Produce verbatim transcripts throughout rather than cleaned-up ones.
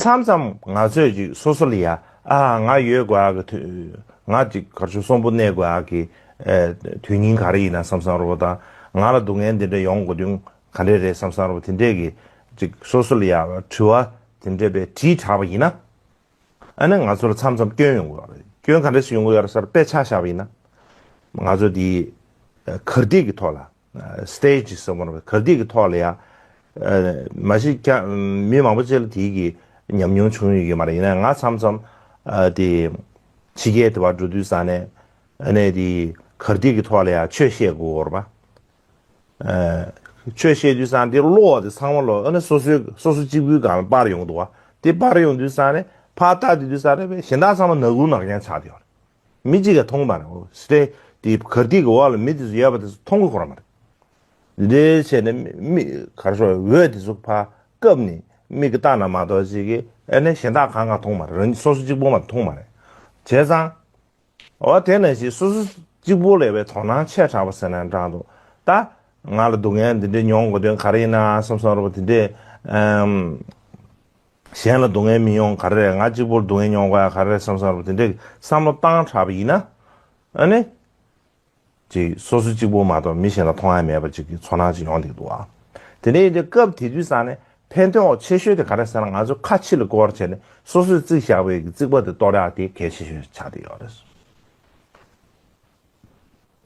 མཚམས་མཚམས་ང་ཚོས་ཅིག་སོ་སོ་ལ་ཡ་ཨ་ང་ཡོད་དགོས་ཨ་གི་དུས་ང་ཅིག་གར་ཆུ་གསོན་པོ་གནས་དགོས་ཨ་གི་དུས་ཉིན་ག་རེ་ཡིན་ན་བསམ་བསམ་རོགས་དང་ང་ལ་སྡུག་བསྔལ་འདི་འདྲ་ཡོང་དགོས་དུས་ག་འདྲས་རེད་བསམ་བསམ་རོགས་དེ་འདྲས་ཀྱི་ཅིག་སོ་སོ་ལ་ཡ་དྲི་བ་དེ་འདྲས་པའི་དྲིས་དྲགས་པ་ཡིན་ན། ཨ་ནི་ང་ཚོར་མཚམས་མཚམས་སྐྱོན་ཡོང་གི་ཡོད་རེད། སྐྱོན་ག་འདྲ་ཞིག་ཡོང་གི་ཡོད་རེད་ཟེར་དཔེ་ཆ་བཞག་པ་ཡིན་ན། ང་ཚོ་འདི་གར་སྟེགས་ཀྱི་ཐོག་ལ་སི་ཊེ་ཇི་ཟེར་བ་རེད། གར་སྟེགས་ཀྱི་ཐོག་ལ་ཡ་མ་གཞི་ཀྱང་མི་མང་པོ་ཅིག་ལ་དེའི་གི་ཉམས་མྱོང་བྱུང་ཡོད་ཀྱི་མ་རེད། ཡིན་ན་ང་མཚམས་མཚམས་དེ་ཕྱི་རྒྱལ་དེ་བར་འགྲོ་དུས་ཙང་ནས་ཨ་ནི་དེ་གར་སྟེགས་ཀྱི་ཐོག་ལ་ཡ་ཆོས་བཤད་དགོས་ཡོད་རེད་པ། ཆོས་བཤད་དུས་ཙང་དེ་གློག་དེ་ཚང་མ་ལོ་ཨ་ནི་སོ་སོའི་སོ་སོ་གཅིག་པུའི་སྒང་ལ་སྤར་ཡོང་འདུག་བ། དེ་སྤར་ཡོང་དུས་ཙང་ནས་ཕར་ལྟ་དུས་དུས་ཙང་ནས་གཞན་དག་ཚང་མ་ནག་ཁུང་ནག་རྐྱང་ཆགས་བསྡད་ཡོད་རེད། མི་གཅིག་གིས་མཐོང་མ་རེད། འོ་སི་ཊེ་དེ་གར་སྟེགས་ཀྱི་འོག་ལ་མི་དེ་ཚོ་ཡོད་པ་དེ་ཚོ་མཐོང་གི་ཁོ་རང་མ་རེད། འདི་འདྲའི་བྱས་ནས་མི་མི་གར་ཤོར་འོད་དེ་ཚོ་ཕར་བཀབ་ནས་མིག་གིས་བལྟས་ན་མ་གཏོགས་ཅིག་གིས་ཨ་ནི་གཞན་དག་གང་གང་མཐོང་མ་རེད། རང་སོ་སོ་གཅིག་པོ་མ་མཐོང་མ་རེད། བྱས་ཙང་། འོ་དེ་ནང་བཞིན་སོ་སོ་གཅིག་པོ་ལས་པའི་དོ་སྣང་ཆེ་དྲགས་པ་ཟེར་ན་འདྲ་འདུག་ད་ང་ལ་སྡུག་བསྔལ་འདི་འདྲ་མྱོང་དགོས་དོན་ག་རེ་ཡིན་ན་བསམ་བསམ་རོགས་པ་དེ་འདྲས། ཨམ། གཞན་ལ་སྡུག་བསྔལ་མི་ཡོང་ག་རེ་རེད། ང་གཅིག་པོར་སྡུག་བསྔལ་མྱོང་དགོས་ཡ་ག་རེ་རེད་བསམ་བསམ་རོགས་པ་དེ་འདྲས་བསམ་བློ་བཏང་དྲགས་པ་ཡིན་ན། ཨ་ནི། ཅིག་སོ་སོ་གཅིག་པོ་མ་གཏོགས་མི་གཞན་ལ་མཐོང་ཡ་མེད་པ་ཅིག་གི་ཚོར་སྣང་ཅིག་ཡོང་བསྡད་འདུག་ཨ། དེ་ནས་ཡིན་དུས་སྐབས་དེ་དུས་ཙང་ནས་ཕན་ཐོགས་ཆེ་ཤོས་དེ་ག་རེ་ཟེར་ན་ང་ཚོ་ཁ་ཕྱི་ལ་སྐོར་བྱས་ནས་སོ་སོས་རྩིག་བཞག་པའི་གི་རྩིག་པ་དེ་གཏོར་ཡག་དེ་གལ་ཆེ་ཤོས་ཆགས་བསྡད་ཡོད་རེད།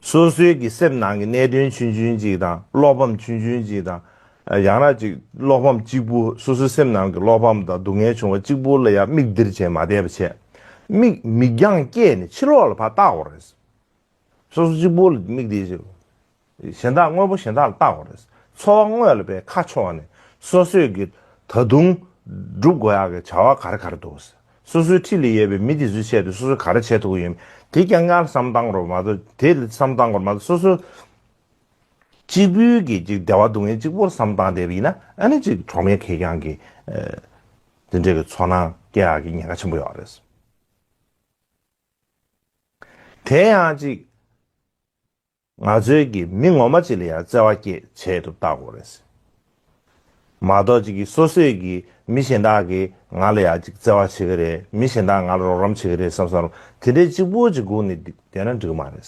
སོ་སོའི་གི་སེམས་ནང་གི་གནད་དོན་ཆུང་ཆུང་ཅིག་དང་བློ་ཕམ་ཆུང་ཆུང་ཅིག་དང་། ཡང་ན་ཅིག་བློ་ཕམ་གཅིག་པུ་སོ་སོའི་སེམས་ནང་གི་བློ་ཕམ་དང་སྡུག་བསྔལ་བྱུང་བ་གཅིག་པུ་ལ་ཡང་མིག་སྟེར་བྱས་མ་བསྡད་པ་བྱས། མིག་མིག་རྒྱང་བསྐྱེད་ནས་ཕྱི་ལོགས་ལ་ཕར་བལྟ་དགོས་རེད། སོ་སོ་གཅིག་པུ་ལ་མིག་དེ་གཞན་དག་དངོས་པོ་གཞན་དག་ལ་བལྟ་དགོས་རེད། འཚོ་བ་དངོས་ལ་པའི་ཁ་ཕྱོགས་ནས་སོ་སོས་ཀྱི་ད་དུང་སྒྲུབ་དགོས་ཡག་གི་བྱ་བ་ག་རེ་ག་རེ་འདུག་སོ་སོའི་འཁྲིས་ལ་ཡོད་པའི་མི་དེ་ཚོའི་ཆེད་དུ་སོ་སོས་ག་རེ་བྱེད་ཐུབ་ཀྱི་ཡོད་མེད་དེ་རྐྱང་རྐྱང་ལ་བསམ་བཏང་རོགས་མ་གཏོགས་དེ་ལ་བསམ་བཏང་དགོས་མ་གཏོགས་སོ་སོ་གཅིག་པུའི་གི་ཅིག་བདེ་བ་སྡུག་བསྔལ་གཅིག་པོར་བསམ་བཏང་བསྡད་པ་ཡིན་ན་ཨ་ནི་ཅིག་གྲོགས་མེད་ཁེར་རྐྱང་གི་དེ་འདྲའི་གི་ཚོར་སྣང་སྐྱེ་ཡག་གི་ཉེན་ཁ་ཆེན་པོ་ཡོད་རེད། དེ་ཡང་ཅིག་ང་ཚོའི་གི་མི་ངོ་མ་ཅིག་ལ་ཡང་བརྩེ་བ་སྐྱེ་བྱེད་དུ་བལྟ་དགོས་རེད། མ་གཏོགས་ཅིག་གི་སོ་སོས་གི་མི་གཞན་དག་གིས་ང་ལ་ཡང་ཅིག་བརྩེ་བ་བྱེད་ཀྱི་རེད། མི་གཞན་དག་ང་ལ་རོགས་རམ་བྱེད་ཀྱི་རེད་བསམ་བསམ་དེ་འདྲའི་གཅིག་པུ་ཅིག་སྒུག་ནས་བསྡད་ན་འགྲིག་གི་མ་རེད།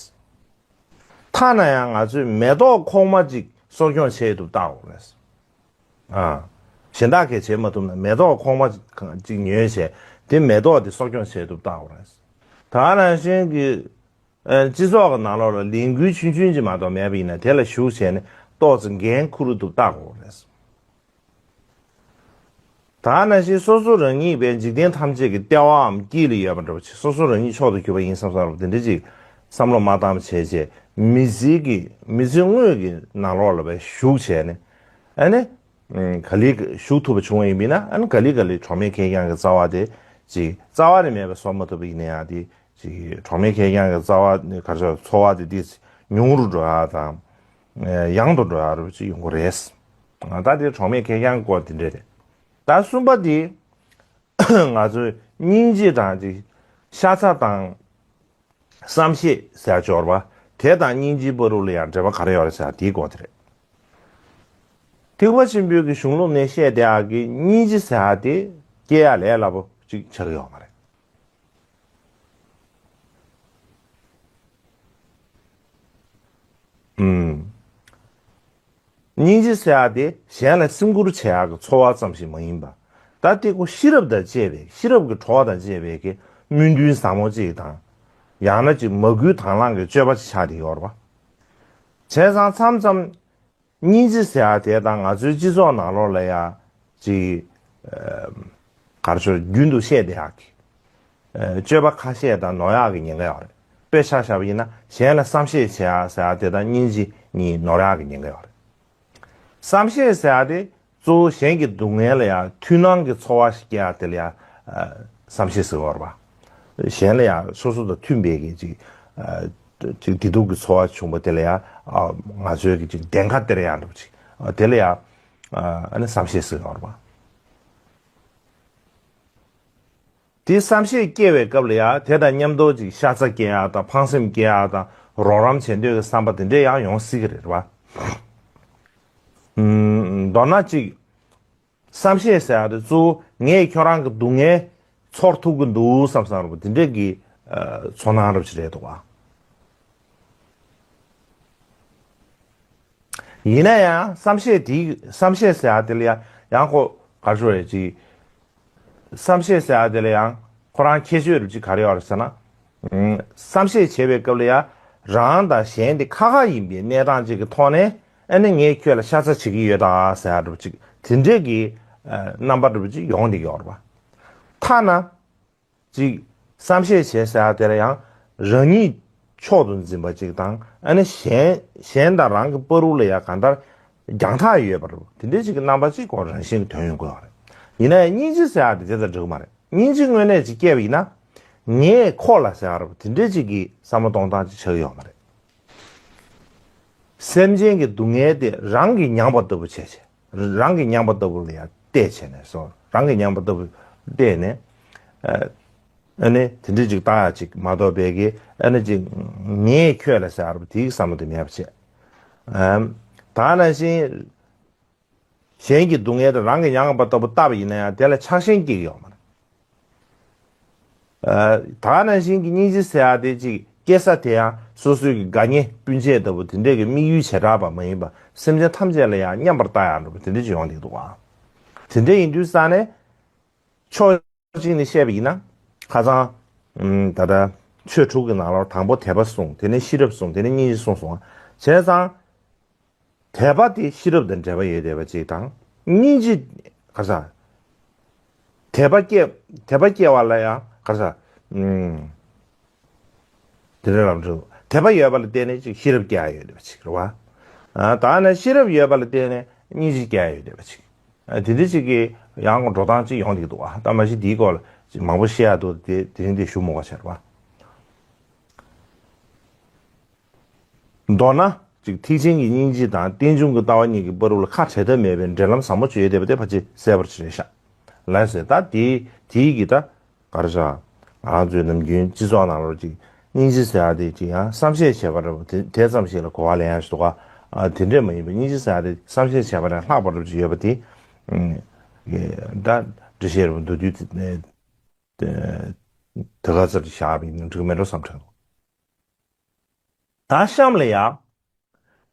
ཐ་ན་ཡང་ང་ཚོས་མེ་ཏོག་ཁོག་མ་ཅིག་གསོ་སྐྱོང་བྱེད་ཐུབ་བལྟ་དགོས་རེད། ཨ། གཞན་དག་གིས་བྱེད་མ་ཐུབ་ན་མེ་ཏོག་ཁོག་མ་ཅིག་ཉོས་བྱས་དེ་མེ་ཏོག་དེ་གསོ་སྐྱོང་བྱེད་ཐུབ་བལྟ་དགོས་རེད། ད་ནང་བཞིན་གྱི། ཨ། སྤྱི་ཚོགས་ཀྱི་ནང་ལོགས་ལ་ལས་འགུལ་ཆུང་ཆུང་ཅིག་མ་གཏོགས་མེད་པ་ཡིན་ན་དེ་ལ་ཞུགས་བྱས་ནས་ཏོག་ཙམ་འགན་འཁུར་ཐུབ་བལྟ་དགོས་རེད། ད་ནང་བཞིན་སོ་སོ་རང་ཉིད་པའི་འཇིག་རྟེན་ཐམས་ཅད་ཀྱི་ལྟེ་བའམ་དཀྱིལ་ལ་ཡོད་པ་འདྲ་བོ་ཅིག་སོ་སོ་རང་ཉིད་མཆོག་ཏུ་གྱུར་པ་ཡིན་བསམ་བསམ་རོགས་དེ་འདྲ་ཅིག་བསམ་བློ་མ་བཏང་བ་བྱས་རྗེས་མི་ཚེ་གི་མི་ཚེ་དངོས་ཀྱི་ནང་ལོགས་ལ་བས་ཞུགས་བྱས་ནས་ཨ་ནི་ག་ལེར་ཞུགས་ཐུབ་པ་བྱུང་བ་ཡིན་པས་ན་ཨ་ནི་ག་ལེ་ག་ལེ་གྲོགས་མེད་ཁེར་རྐྱང་གི་རྩ་བ་དེ་ཅིག་རྩ་བ་ནས་མེད་པ་བཟོ་མ་ཐུབ་པ་ཡིན་ན་ཡང་དེ་ཅིག་གྲོགས་མེད་ཁེར་རྐྱང་གི་རྩ་བ་ནི་ག་རེ་ཟེར་ཚོར་བ་དེ་དེ་ཉུང་རུ་འགྲོ་ཡག་དང་ཡང་དུ་འགྲོ་ཡག་རུ་ཅིག་ཡོང་གི་རེད། ད་དེ་གྲོགས་མེད་ཁེར་རྐྱང་གི་སྐོར་དེ་འདྲ་རེད། ད་གསུམ་པ་དེ་ང་ཚོའི་སྙིང་རྗེ་དང་ཅིག་ཤ་ཚ་དང་བསམ་ཤེས་ཟེར་ཡག་སྦྱོར་བ་དེ་དང་སྙིང་རྗེའི་བར་དུ་ལ་ཡང་འབྲེལ་བ་ག་རེ་ཡོད་རེད་ཟེར་ཡག་དེའི་སྐོར་དེ་རེད། ཐེག་པ་ཆེན་པོའི་གི་གཞུང་ལུགས་ནས་བཤད་བསྡད་ཡག་གི་སྙིང་རྗེ་ཟེར་ཡག་དེ་སྐྱེ་ཡག་ལས་སླ་པོ་ཅིག་ཆགས་ཀྱི་ཡོད་མ་རེད། ཨུམ། སྙིང་རྗེ་ཟེར་ཡག་དེ་གཞན་ལ་སེམས་ཁུར་བྱེད་ཡག་གི་ཚོར་བ་ཙམ་ཞིག་མ་ཡིན་པ། ད་དེ་ཁོ་ཤེས་རབ་དང་བཅས་པའི་ཤེས་རབ་ཀྱི་གྲོགས་དང་བཅས་པའི་གི་སྨོན་འདུན་ཟབ་མོ་ཅིག་དང་། ཡང་ན་ཅིག་མ་བསྐུལ་དང་བླངས་ཀྱི་སྤྱོད་པ་ཅིག་ཆགས་བསྡད་ཡོད་རེད་པ། བྱས་ཙང་མཚམས་མཚམས། སྙིང་རྗེ་ཟེར་ཡག་དེ་དང་ང་ཚོའི་སྤྱི་ཚོགས་ནང་ལོགས་ལ་ཡ་ཅིག་ཨ། ག་རེ་ཟེར་རྒྱུན་དུ་བཤད་བསྡད་ཡག་གི་ཨ། སྤྱོད་པ་ཁ་ཤས་དང་ནོར་ཡག་གི་ཉེན་ཁ་ཡོད་རེད། དཔེ་ཆ་བཞག་པ་ཡིན་ན་གཞན་ལ་བསམ་ཤེས་བྱེད་ཡག་ཟེར་ཡག་དེ་དང་སྙིང་རྗེ་གཉིས་ནོར་ཡག་གི་ཉེན་ཁ་ཡོད་རེད། བསམ་ཤེས་ཟེར་ཡག་དེ་གཙོ་བོ་གཞན་གྱི་སྡུག་བསྔལ་ལ་ཡ་ཐུགས་སྣང་གི་ཚོར་བ་ཞིག་སྐྱེ་ཡག་དེ་ལ་ཡ་ཨ། བསམ་ཤེས་ཟེར་བ་རེད་པ། གཞན་ལ་ཡ་སོ་སོ་དང་མཐུན་པའི་གི་ཅིག་ཨ། ཅིག་བདེ་སྡུག་གི་ཚོར་བ་བྱུང་བ་དེ་ལ་ཡང་ང་ཚོའི་གི་ཅིག་བདེན་ཁ་སྟེར་ཡག་འདྲ་པོ་ཅིག་དེ་ལ་ཡང་ཨ་ནི་བསམ་ཤེས་ཟེར་བ་རེད་པ། དེ་བསམ་ཤེས་སྐྱེ་བའི་སྐབས་ལ་ཡང་དེ་དང་མཉམ་དུ་ཅིག་ཤ་ཚ་སྐྱེ་ཡག་དང་ཕངས་སེམས་སྐྱེ་ཡག་དང་རོགས་རམ་བྱེད་འདོད་ཀྱི་བསམ་པ་དེ་འདྲས་ཡང་ཡོང་སྲིད་ཀྱི་རེད་པ། མདོར་ན་ཅིག་བསམ་ཤེས་ཟེར་ཡ་དེ་གཙོ་བོ་ངས་ཁྱོད་རང་གི་སྡུག་བསྔལ་ཚོར་ཐུབ་ཀྱི་འདུག་བསམ་བསམ་རེད་པ། དེ་འདྲས་ཀྱི་ཚོར་སྣང་རབ་ཅིག་རེད་འདུག་བ། ཡིན་ན་ཡང་བསམ་ཤེས་དེ་བསམ་ཤེས་ཟེར་ཡ་དེ་ལ་ཡང་ཡང་ཁོ་ག་རེ་ཞུ་རེད་ཅིག་བསམ་ཤེས་ཟེར་ཡ་དེ་ལ་ཡང་ཁོ་རང་ཁྱད་ཆོས་རུ་ཅིག་ག་རེ་ཡོད་རེད་ཟེར་ན། བསམ་ཤེས་བྱེད་པའི་སྐབས་ལ་ཡང་རང་དང་གཞན་དེ་ཁ་ཁ་ཡིན་པའི་གནས་སྟངས་ཅིག་གི་ཐོག་ནས་ཨ་ནི་ངས་ཁྱོད་ལ་ཤ་ཚ་བྱེད་ཀྱི་ཡོད་ད་ཟེར་ཡ་རུ་ཅིག་དེ་འདྲས་ཀྱི་རྣམ་པ་རུ་ཅིག་ཡོང་བསྡད་ཀྱི་ཡོད་རེད་པ། ཐ་ན། གཅིག་བསམ་ཤེས་བྱེད་ཟེར་ཡ་དེ་ལ་ཡང་རང་ཉིད་མཆོག་ཏུ་འཛིན་པ་གཅིག་དང་ཨ་ནི་གཞན་གཞན་དང་རང་གི་བར་དུ་ལ་ཡང་གང་ལྟར་རྒྱང་ཐག་ཡོད་པ་རེད། དེ་འདྲའི་གཅིག་གི་རྣམ་པ་གཅིག་ཁོ་རང་བཞིན་གྱི་དོན་ཡོང་དགོས་པ་རེད། ཡིན་ན་ཡང་སྙིང་རྗེ་ཟེར་ཡ་དེ་དེ་དང་འགྲིག་གི་མ་རེད། སྙིང་རྗེ་དངོས་གནས་ཅིག་སྐྱེས་པ་ཡིན་ན་ངས་ཁོ་ལ་ཟེར་ཡ་རེད་པ། དེ་འདྲའི་གཅིག་གི་བསམ་བློ་གཏོང་སྟངས་ཅིག་ཆགས་ཀྱི་ཡོད་མ་རེད། སེམས་ཅན་གྱི་སྡུག་བསྔལ་དེ་རང་གིས་མྱངས་པ་ལྟ་བུ་བྱས་བྱས། རང་གིས་མྱངས་པ་ལྟ་བུ་ལ་ཡང་བལྟས་བྱས་ནས་སོ། རང་གིས་མྱངས་པ་ལྟ་བུ་བལྟས་ནས། ཨ་ནི་དེ་འདྲ་ཅིག་བལྟ་ཡ་ཅིག་མ་གཏོགས་པའི་གི་ཨ་ནི་ཅིག་ངས་ཁྱོད་ལ་ཟེར་བ་དེའི་བསམ་བློ་དེ་མེད་པ་བྱས། ཨམ། ད་ནང་བཞིན་གཞན་གྱི་སྡུག་བསྔལ་དེ་རང་གིས་མྱངས་པ་ལྟ་བུ་བལྟས་པ་ཡིན་ན་ཡང་དེ་ལ་ཆགས་ཞེན་སྐྱེ་གི་ཡོད་མ་རེད། ཨ། ད་ག་ནང་བཞིན་གྱི་སྙིང་རྗེ་ཟེར་ཡ་དེ་གཅིག་སྐྱེ་ས་དེ་ཡང་སོ་སོའི་གི་དགའ་ཉེ་སྤུན་མཆེད་ལྟ་བུ་དེ་འདྲས་ཀྱི་དམིགས་ཡུལ་བྱེ་བྲག་པ་མ་ཡིན་པ་སེམས་ཅན་ཐམས་ཅད་ལ་ཡང་མཉམ་པར་ལྟ་ཡག་འདྲ་པོ་དེ་འདྲས་ཅིག་ཡོང་བསྡད་འདུག་ག་དེ་འདྲས་ཡིན་དུས་ཙང་ནས་ཕྱོགས་གཅིག་ནས་བཤད་པ་ཡིན་ན་ཁ་སང་ད་ལྟ་ཆོས་དྲུག་གི་ནང་ལོགས་དང་པོ་དད་པ་གསུངས། དེ་ནས་ཤེས་རབ་གསུངས། དེ་ནས་སྙིང་རྗེ་གསུངས་སོང་བ། བྱས་ཙང་། དད་པ་དེ་ཤེས་རབ་དང་འབྲེལ་བ་ཡོད་བསྡད་པ་ཅིག་དང་། སྙིང་རྗེ་ག་ས། དད་པ་སྐྱེ་དད་པ་སྐྱེ་བ་ལ་ཡང་ག་ས། ཨུམ། དེ་འདྲ་ལབ་འགྲོ། དད་པ་ཡོད་པ་ལ་བརྟེན་ནས་ཅིག་ཤེས་རབ་སྐྱེ་ཡ་ཡོད་བསྡད་པ་ཅིག་རེད་བ། ཨ། ད་ནི་ཤེས་རབ་ཡོད་པ་ལ་བརྟེན་ནས་སྙིང་རྗེ་སྐྱེ་ཡ་ཡོད་བསྡད་པ་ཅིག་ཨ། དེ་འདྲ་ཅིག་གི་ཡང་འགྲོ་སྟངས་ཅིག་ཡོང་བསྡད་འདུག་བ། ད་མ་གཞི་དེའི་སྐོར་ལ་ཅིག་མང་པོ་བཤད་ཡ་འདུག་དེ་དེ་རིང་དེ་ཞུ་མི་དགོས་བྱས་རེད་བ། མདོར་ན། གཅིག་ཐེག་ཆེན་གྱི་སྙིང་རྗེ་དང་རྟེན་འབྱུང་གི་ལྟ་བ་གཉིས་ཀྱི་བར་དུ་ལ་ཁ་བྲལ་ཐབས་མེད་པའི་འབྲེལ་ལམ་ཟབ་མོ་ཅིག་ཡོད་བསྡད་པ་དེ་ཕལ་ཆེར་གསལ་པོར་ཅིག་རེད་ཤག་ལགས་སོ། ད་དེ་དེའི་གི་ད་ག་རེ་ཟེར། ང་རང་ཚོའི་ནམ་རྒྱུན་སྤྱི་ཚོགས་ནང་ལོགས་ཅིག་སྙིང་རྗེ་ཟེར་ཡ་དེ་ཅིག་ཡང་བསམ་ཤེས་བྱས་པ་འདྲ་པོ་དེ་དེ་ཙམ་ཞིག་ལ་གོ་བ་ལེན་ཡ་ཞིག་འདུག་ག་ཨ། དེ་འདྲས་མ་ཡིན་པ་སྙིང་རྗེ་ཟེར་ཡ་དེ་བསམ་ཤེས་བྱས་པ་ནས་ལྷག་པ་འདྲ་པོ་ཅིག་ཡོད་པ་དེ། ཨ། ད་འགྲེལ་བཤད་རུ་མདོར་བསྡུས་དེ་དེ་ག་ཚོད་བཞག་པ་ཡིན་ན་འགྲིག་མེད་འགྲོ་བསམ་དྲན་འདུག་ད་གཤམ་ལ་ཡ།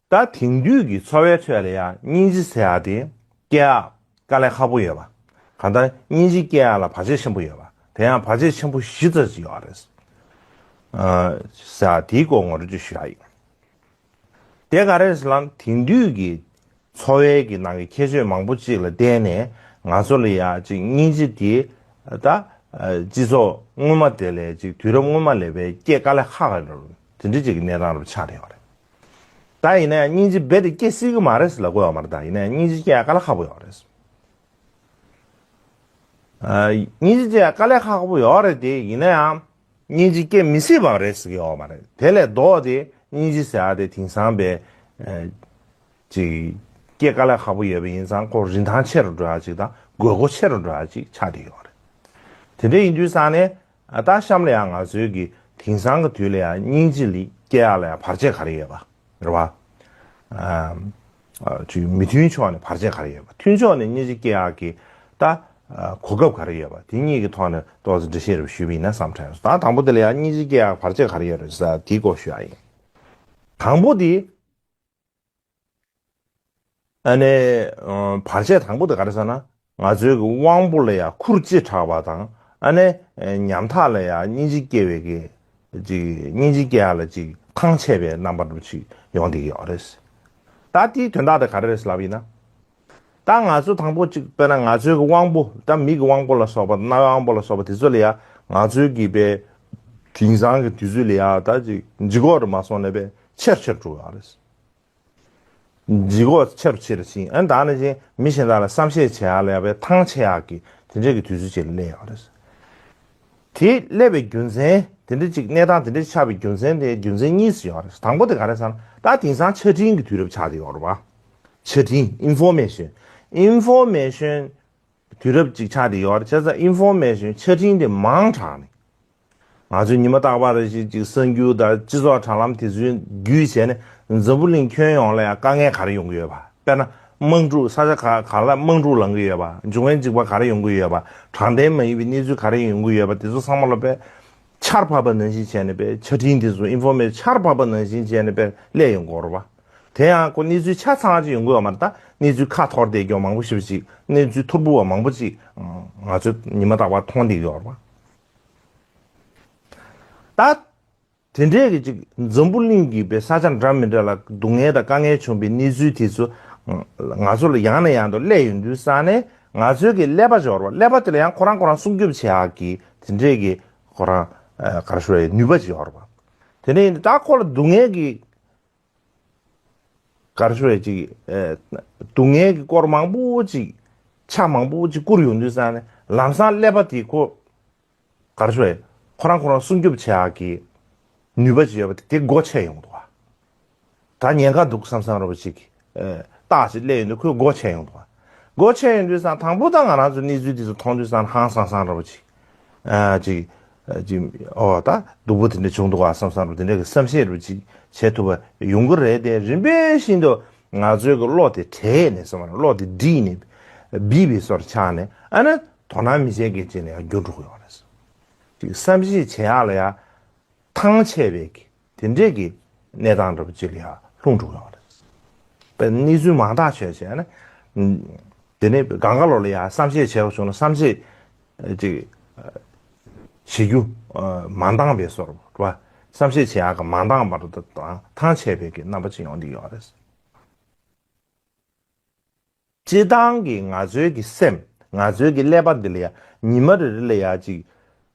ད་དེང་དུས་ཀྱི་འཚོ་བའི་ཁྲོད་ལ་ཡ་སྙིང་རྗེ་ཟེར་ཡ་དེ་སྐྱེ་ཡག་དཀའ་ལས་ཁག་པོ་ཡོད་པ། གང་ལྟར་སྙིང་རྗེ་སྐྱེ་ཡག་ལ་བར་ཆད་ཆེན་པོ་ཡོད་པ། དེ་ཡང་བར་ཆད་ཆེན་པོ་བཞི་ཙམ་ཅིག་ཡོད་རེད། ཨ། ཟེར་ཡ་དེའི་སྐོར་ངོ་སྤྲོད་ཅིག་ཞུ་ཡ་ཡིན། དེ་ག་རེ་རེད་ཟེར་ན་དེང་དུས་ཀྱི་འཚོ་བའི་གི་ནང་གི་ཁྱད་ཆོས་མང་པོ་ཅིག་ལ་བརྟེན་ནས་ང་ཚོ་ལ་ཡ་ཅིག་སྙིང་རྗེ་དེ་ད་སྤྱི་ཚོགས་སྔོན་མ་དེ་ལས་ཅིག་དུས་རབས་སྔོན་མ་ལས་པའི་སྐྱེ་དཀའ་ལས་ཁག་ག་འདྲ་དེ་འདྲ་ཅིག་གི་གནས་སྟངས་རུ་ཆགས་བསྡད་ཡོད་རེད། ད་ཡིན་ན་ཡང་སྙིང་རྗེ་རྦད་དེ་སྐྱེ་སྲིད་ཀྱི་མ་རེད་ཟེར་ལབ་དགོས་ཡོད་མ་རེད། ད་ཡིན་ན་ཡང་སྙིང་རྗེ་སྐྱེ་ཡ་དཀའ་ལས་ཁག་པོ་ཡོད་རེད། ཨ། སྙིང་རྗེ་སྐྱེ་ཡ་དཀའ་ལས་ཁག་པོ་ཡོད་རེད་དེ་ཡིན་ན་ཡང་། སྙིང་རྗེ་སྐྱེ་མི་སྲིད་པ་རེད་ཟེར་གྱི་ཡོད་མ་རེད། དེ་ལས་ལྡོག་སྟེ་སྙིང་རྗེ་ཟེར་ཡ་དེ་དེང་སང་པའི་ཨ་ཅིག་སྐྱེ་དཀའ་ལས་ཁག་པོ་ཡོད་པ་ཡིན་ཙང་ཁོ་རིན་ཐང་ཆེ་རུ་འགྲོ་ཡ་ཅིག་དང་དགོས་མཁོ་ཆེ་རུ་འགྲོ་ཡ་ཅིག་ཆགས་བསྡད་ཡོད་རེད། དེ་འདྲ་ཡིན་དུས་ཙང་ནས་ཨ་ད་གཤམ་ལ་ཡང་ང་ཚོའི་གི་དེང་སང་གི་དུས་ལ་ཡང་སྙིང་རྗེ་ལ་སྐྱེ་ཡ་ལ་ཡང་བར་ཆད་ག་རེ་ཡོད་པ། རེད་བ། ཨ། ཨ། ཅིག་མི་མཐུན་ཕྱོགས་ནས་བར་ཆད་ག་རེ་ཡོད་པ། མཐུན་ཕྱོགས་ནས་སྙིང་རྗེ་སྐྱེ་ཡག་གི་ད་ཨ་གོ་སྐབས་ག་རེ་ཡོད་པ། དེ་གཉིས་ཀྱི་ཐོག་ནས་ཏོག་ཙམ་འགྲེལ་བཤད་རེ་ཞུས་པ་ཡིན་ན་བསམ་དྲན་སོང་། ད་དང་པོ་དེ་ལ་ཡང་སྙིང་རྗེ་སྐྱེ་ཡག་བར་ཆད་ག་རེ་ཡོད་རེད་ཟེར་དེའི་སྐོར་ཞུ་ཡག་ཡིན། དང་པོ་དེ། ཨ་ནི། ཨ། བར་ཆད་དང་པོ་དེ་ག་རེ་ཟེར་ན། ང་ཚོའི་གི་དབང་པོ་ལ་ཡང་ཁུར་ལྕེ་དྲག་པ་དང་། ཨ་ནི། ཨ། ཉམ་ཐག་ལ་ཡང་སྙིང་རྗེ་སྐྱེ་བའི་གི། ཅིག་སྙིང་རྗེ་སྐྱེ་ཡག་ལ་ཅིག་ཐང་ཆད་པའི་རྣམ་པ་འདྲ་པོ་ཅིག་ཡོང་བསྡད་ཀྱི་ཡོད་རེད། ད་དེའི་དོན་དག་དེ་ག་རེ་རེད་ལབ་ཡིན་ན། ད་ང་ཚོ་དང་པོ་ཅིག་དཔེར་ན་ང་ཚོའི་གི་དབང་པོ། ད་མིག་གི་དབང་པོ་ལ་སོགས་པ། རྣ་བའི་དབང་པོ་ལ་སོགས་པ་དེ་ཚོ་ལ་ཡང་ང་ཚོའི་གི་པའི་དེང་སང་གི་དུས་ཚོད་ལ་ཡང་ད་ཅིག་ལྗིད་ཁོག་ཏུ་མ་སོང་ནས་པའི་ཆེར་ཆེར་འགྲོ་ཡོད་རེད། ལྗིད་ཁོག་ཆེ་རུ་ཆེ་རུ་ཕྱིན། ཨ་ནི་ད་ནི་ཅིག་མི་གཞན་དག་ལ་བསམ་ཤེས་བྱེད་ཡག་ལ་ཡང་པའི་ཐང་ཆད་ཡག་གི་དེ་འདྲའི་གི་དུས་ཚོད་ཅིག་ལ་སླེབས་ཡོད་རེད། དེ་སླེབས་པའི་རྒྱུ་མཚན། དེ་འདྲ་ཅིག་གནས་སྟངས་དེ་འདྲ་ཆགས་པའི་རྒྱུ་མཚན་དེ་རྒྱུ་མཚན་གཉིས་སུ་ཡོད་རེད། དང་པོ་དེ་ག་རེ་ཟེར་ན། ད་དེང་སང་ཆ་འཕྲིན་གྱི་དུས་རབས་ཆགས་བསྡད་ཡོད་རེད་བ། ཆ་འཕྲིན། ཨིན་ཕོར་མེ་ཤོན། ཨིན་ཕོར་མེ་ཤོན་དུས་རབས་ཅིག་ཆགས་བསྡད་ཡོད་རེད། བྱས་ཙང་ཨིན་ཕོར་མེ་ཤོན། ཆ་འཕྲིན་དེ་མང་དྲགས་ནས། ང་ཚོས་ཉི་མ་རྟག་པར་རེ་བཞིན་ཅིག་གསར་འགྱུར་དང་སྤྱི་ཚོགས་དྲ་ལམ་དེ་ཚོའི་བརྒྱུད་བྱས་ནས་འཛམ་བུ་གླིང་ཁྱོན་ཡོངས་ལ་ཡང་དཀའ་ངལ་ག་རེ་ཡོང་གི་ཡོད་པ། དཔེར་ན། དམག་འཁྲུག་ས་ཆ་ག་ག་ལ་དམག་འཁྲུག་ལངས་ཀྱི་ཡོད་པ། འབྱུང་བའི་འཇིགས་པ་ག་རེ་ཡོང་གི་ཡོད་པ། དྲང་བདེན་མ་ཡིན་པའི་གནས་ཚུལ་ག་རེ་ཡོང་གི་ཡོད་པ། དེ་ཚོ་ཚང་མ་ལ་དཔེ་ཆར་ཕབ་པ་ནང་བཞིན་བྱས་ནས་དཔེ་ཆ་འཕྲིན་དེ་ཚོ་ཨིན་ཕོར་མེ་ཤན་ཆར་ཕབ་པ་ནང་བཞིན་བྱས་ནས་དཔེ་སླེབས་ཡོང་གི་ཡོད་རེད་པ། དེ་ཡང་ཁོ་གནས་ཚུལ་ཆ་ཚང་ཅིག་ཡོང་གི་ཡོད་མ་རེད། ད་གནས་ཚུལ་ཁ་འཐོར་བསྡད་ཀྱོག་མང་པོ་ཞེ་པོ་ཅིག་གནས་ཚུལ་ཐོར་བུ་བ་མང་པོ་ཅིག་ང་ཚོས་ཉི་མ་རྟག་པར་མཐོང་བསྡད་ཀྱི་ཡོད་རེད་པ། ད། དེ་འདྲས་ཀྱི་ཅིག་འཛམ་བུ་གླིང་གི་པའི་ས་ཆ་འདྲ་མི་འདྲ་ལ་སྡུག་བསྔལ་དང་དཀའ་ངལ་བྱུང་བའི་གནས་ཚུལ་དེ་ཚོ་ང་ཚོ་ལ་ཡང་ནས་ཡང་དུ་སླེབས་ཡོང་དུས་ཙང་ནས། ང་ཚོའི་གི་ཀླད་པ་སྦྱོར་བ་ཀླད་པ་དེ་ལ་ཡང་ཁོ་རང་ཁོ་རང་སྲུང་སྐྱོབ་བྱེད་ཡག་གི་དེ་འདྲས་ཀྱི་ཁོ་རང་ག་རེ་ཞུ་བའི་ནུས་པ་ཅིག་ཡོད་རེད་པ། དེ་ནས་ད་ཁོ་ལ་སྡུག་བསྔལ་གྱི་ག་རེ་ཞུ་བའི་ཅིག་སྡུག་བསྔལ་གྱི་སྐོར་མང་པོ་ཅིག་ཆ་མང་པོ་ཅིག་བསྐུར་ཡོང་དུས་ཙང་ནས་ལམ་སང་ཀླད་པ་དེ་ཁོ། ག་རེ་ཞུ་བས། ཁོ་རང་ཁོ་རང་སྲུང་སྐྱོབ་བྱེད་ཡག་གི་ནུས་པ་ཅིག་ཡོད་པ་དེ་དེ་སྒོ་ཕྱེ་ཡོང་འདུག་ག་ད་ཉེན་ཁ་འདུག་བསམ་བསམ་འདྲ་པོ་ཅིག་རྟགས་ཅིག་སླེབས་ཡོང་དུས་ཁོས་སྒོ་ཕྱེ་ཡོང་འདུག་ག་སྒོ་ཕྱེ་ཡོང་དུས་ཙང་དང་པོ་ད་ང་རང་ཚོ་གནས་ཚུལ་དེ་ཚོ་མཐོང་དུས་ཙང་ཧང་སང་སང་འདྲ་པོ་ཅིག་ཅིག་ཅིག་ཨོ་ད་སྡུག་པོ་དེ་འདྲ་བྱུང་འདུག་ག་བསམ་བསམ་འདྲ་པོ་དེ་འདྲ་གི་བསམ་ཤེས་འདྲ་པོ་ཅིག་བྱེད་ཐུབ་པ་ཡོང་གི་རེད་དེ། རིམ་པས་བཞིན་དུ་ང་ཚོའི་གི་བློ་དེ་བྲེགས་ནས་སོང་བ་ན་བློ་དེ་བསྒྲིལ་ནས་སྦིས་པའི་བཟོ་འདྲ་ཆགས་ནས་ཨ་ནི། དོ་སྣང་མི་བྱེད་མཁན་ཅིག་ལ་ཡང་འགྱུར་འགྲོ་གི་ཡོད་རེད། ཅིག་བསམ་གཞིག་བྱེད་ཡག་ལ་ཡང་ཐང་ཆད་པའི་གི་དེ་འདྲས་ཀྱི་གནས་སྟངས་འདྲ་པོ་ཅིག་ལ་ཡང་ལྷུང་འགྲོ་གི་ཡོད་རེད། དཔེ་གནས་ཚུལ་མང་དག་ཤོད་བྱས་ན། དེ་ནས་གང་ག་ལོག་ལ་ཡང་བསམ་ཤེས་བྱས་པ་བྱུང་ན་བསམ་ཤེས་ཅིག་བྱེད་རྒྱུ་མ་འདང་བའི་བཟོ་འདྲ་པོ་རེད་པ། བསམ་ཤེས་བྱེད་ཡག་གི་མ་འདང་བ་དང་ཐང་ཆད་པའི་གི་རྣམ་པ་ཅིག་ཡོང་གི་ཡོད་རེད། སྤྱིར་བཏང་གི་ང་ཚོའི་གི་སེམས། ང་ཚོའི་གི་ཀླད་པ་འདི་ལ་ཡང་ཉི་མ་རེ་རེ་ལ་ཡང་ཅིག་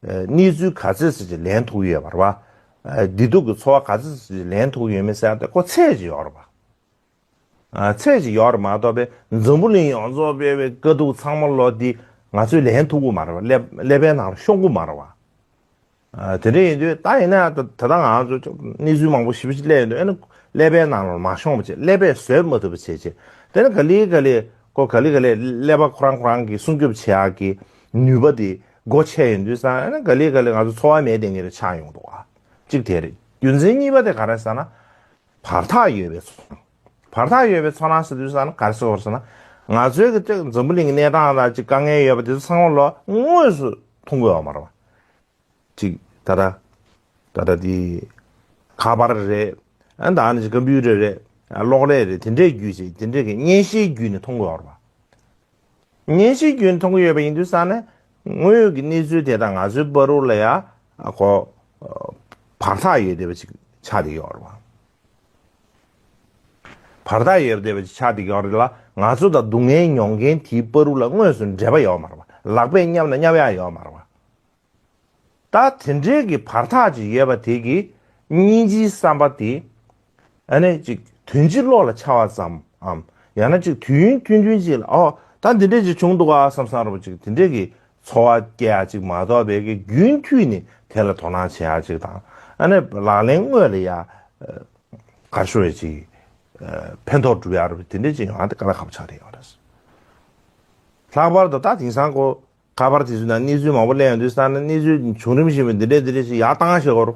གནས་ཚུལ་ག་ཚོད་ཙམ་ཅིག་ལེན་ཐུབ་ཡོད་པ་རེད་པ། བདེ་སྡུག་གི་ཚོར་བ་ག་ཚོད་ཙམ་ཅིག་ལེན་ཐུབ་ཡོད་མེད་ཟེར་ཡག་དེ་ཁོ་ཚད་ཅིག་ཡོད་རེད་པ། ཚད་ཅིག་ཡོད་རེད་མ་གཏོགས་པའི་འཛམ་བུ་གླིང་ཡོངས་རྫོགས་སྤེལ་བའི་དཀའ་སྡུག་ཚང་མ་ལོ་འདི་ང་ཚོས་ལེན་ཐུབ་ཀྱི་མ་རེད་པ། ཀླད་ཀླད་པའི་ནང་ལ་ཤོང་གི་མ་རེད་པ། ཨ། དེ་འདྲ་ཡིན་དུས་ད་ཡིན་ན་ད་ད་ལྟ་ང་ཚོ་གནས་ཚུལ་མང་པོ་ཞེ་པོ་ཅིག་སླེབས་ཡོང་དུས། ཨ་ནི་ཀླད་པའི་ནང་ལ་མ་ཤོང་བ་བྱས། ཀླད་པས་བཟོད་མ་ཐུབ་པ་བྱས་བྱས། དེ་ནི་ག་ལེ་ག་ལེ་ཁོ་ག་ལེ་ག་ལེ་ཀླད་པ་ཁོ་རང་ཁོ་རང་གི་སྲུང་སྐྱོབ་བྱེད་ཡག་གི་ནུས་པ་དེ་སྒོ་ཕྱེ་ཡོང་དུས་ཙང་། ཨ་ནི་ག་ལེ་ག་ལེ་ང་ཚོ་འཚོ་བ་མེད་བསྡད་མཁན་རེ་ཆགས་ཡོང་འདུག་ག་གཅིག་དེ་རེད། རྒྱུ་མཚན་གཉིས་པ་དེ་ག་རེ་ཟེར་ན། བར་ཐག་ཡོད་པའི་ཚོར། བར་ཐག་ཡོད་པའི་ཚོར་སྣང་ཟེར་དུས་ཙང་ནི་ག་རེ་ཟེར་དགོས་རེད་ཟེར་ན། ང་ཚོའི་གི་ཅིག་འཛམ་བུ་གླིང་གི་གནས་སྟངས་དང་ཅིག་དཀའ་ངལ་ཡོད་པ་དེ་ཚོ་ཚང་མ་ལོ་དངོས་སུ་མཐོང་གི་ཡོད་མ་རེད་པ། ཅིག་ད་ལྟ་ད་ལྟ་དེ་ཁ་པར་རེད། ཨ། ད་ནི་ཅིག་ཀམ་པུ་ཊར་རེད། ཨ། གློག་ཀླད་རེད། དེ་འདྲའི་བརྒྱུད་ཅིག་དེ་འདྲའི་གི་བརྙན་ཤེལ་བརྒྱུད་ནས་མཐོང་གི་ཡོད་རེད་པ། བརྙན་ཤེལ་བརྒྱུད་ནས་མཐོང་གི་ཡོད་པ་ཡིན་དུས་ཙང་ནས་དངོས་ཡོད་ཀྱི་གནས་ཚུལ་དེ་དང་ང་ཚོའི་བར་དུ་ལ་ཡ་ཁོ་བར་ཐག་ཡོད་བསྡད་པ་ཅིག་ཆགས་བསྡད་ཀྱི་ཡོད་རེད་པ། བར་ཐག་ཡོད་བསྡད་པ་ཅིག་ཆགས་བསྡད་ཀྱི་ཡོད་རེད་ལ། ང་ཚོ་དང་སྡུག་བསྔལ་མྱོང་མཁན་དེའི་བར་དུ་ལ་དངོས་སུ་འབྲེལ་བ་ཡོད་མ་རེད་པ། ལག་པས་བསྙབ་ན་བསྙབ་ཡག་ཡོད་མ་རེད་པ། ད་དེ་འདྲའི་གི་བར་ཐག་ཅིག་ཡོད་པ་དེ་གིས་སྙིང་རྗེའི་བསམ་པ་དེ། ཨ་ནི་ཅིག་དོན་སྤྱི་བློ་ལ་འཆར་བ་ཙམ་འམ། ཡང་ན་ཅིག་དུས་ཡུན་ཐུང་ཐུང་ཅིག་ལ། ཨོ། ད་འདི་འདྲས་ཅིག་བྱུང་འདུག་ག་བསམ་བསམ་འདྲ་པོ་ཅིག་དེ་འདྲས་ཀྱི་ཚོར་བ་སྐྱེ་ཡག་ཅིག་མ་གཏོགས་པའི་གི་རྒྱུན་མཐུད་ནས་དེ་ལ་དོ་སྣང་བྱེད་ཡག་ཅིག་དང་། ཨ་ནི་ལག་ལེན་དངོས་ལ་ཡ་ག་རེ་ཞུ་བའི་ཅིག་ཕན་ཐོགས་སྒྲུབ་ཡག་རེད་པ། དེ་འདྲས་ཅིག་ཡོང་ཡག་དེ་དཀའ་ལས་ཁག་པོ་ཆགས་བསྡད་ཡོད་རེད། ལྷག་པར་དུ་ད་དེང་སང་ཁོ་ཁ་པར་དེ་ཚོའི་ནང་གནས་ཚུལ་མང་པོ་སླེབས་ཡོང་དུས་ཙང་ནས། གནས་ཚུལ་བྱུང་རིམ་བཞིན་པའི་འདི་འདྲས་འདི་འདྲས་ཞིག་ཡར་བཏང་བཞག་གོ།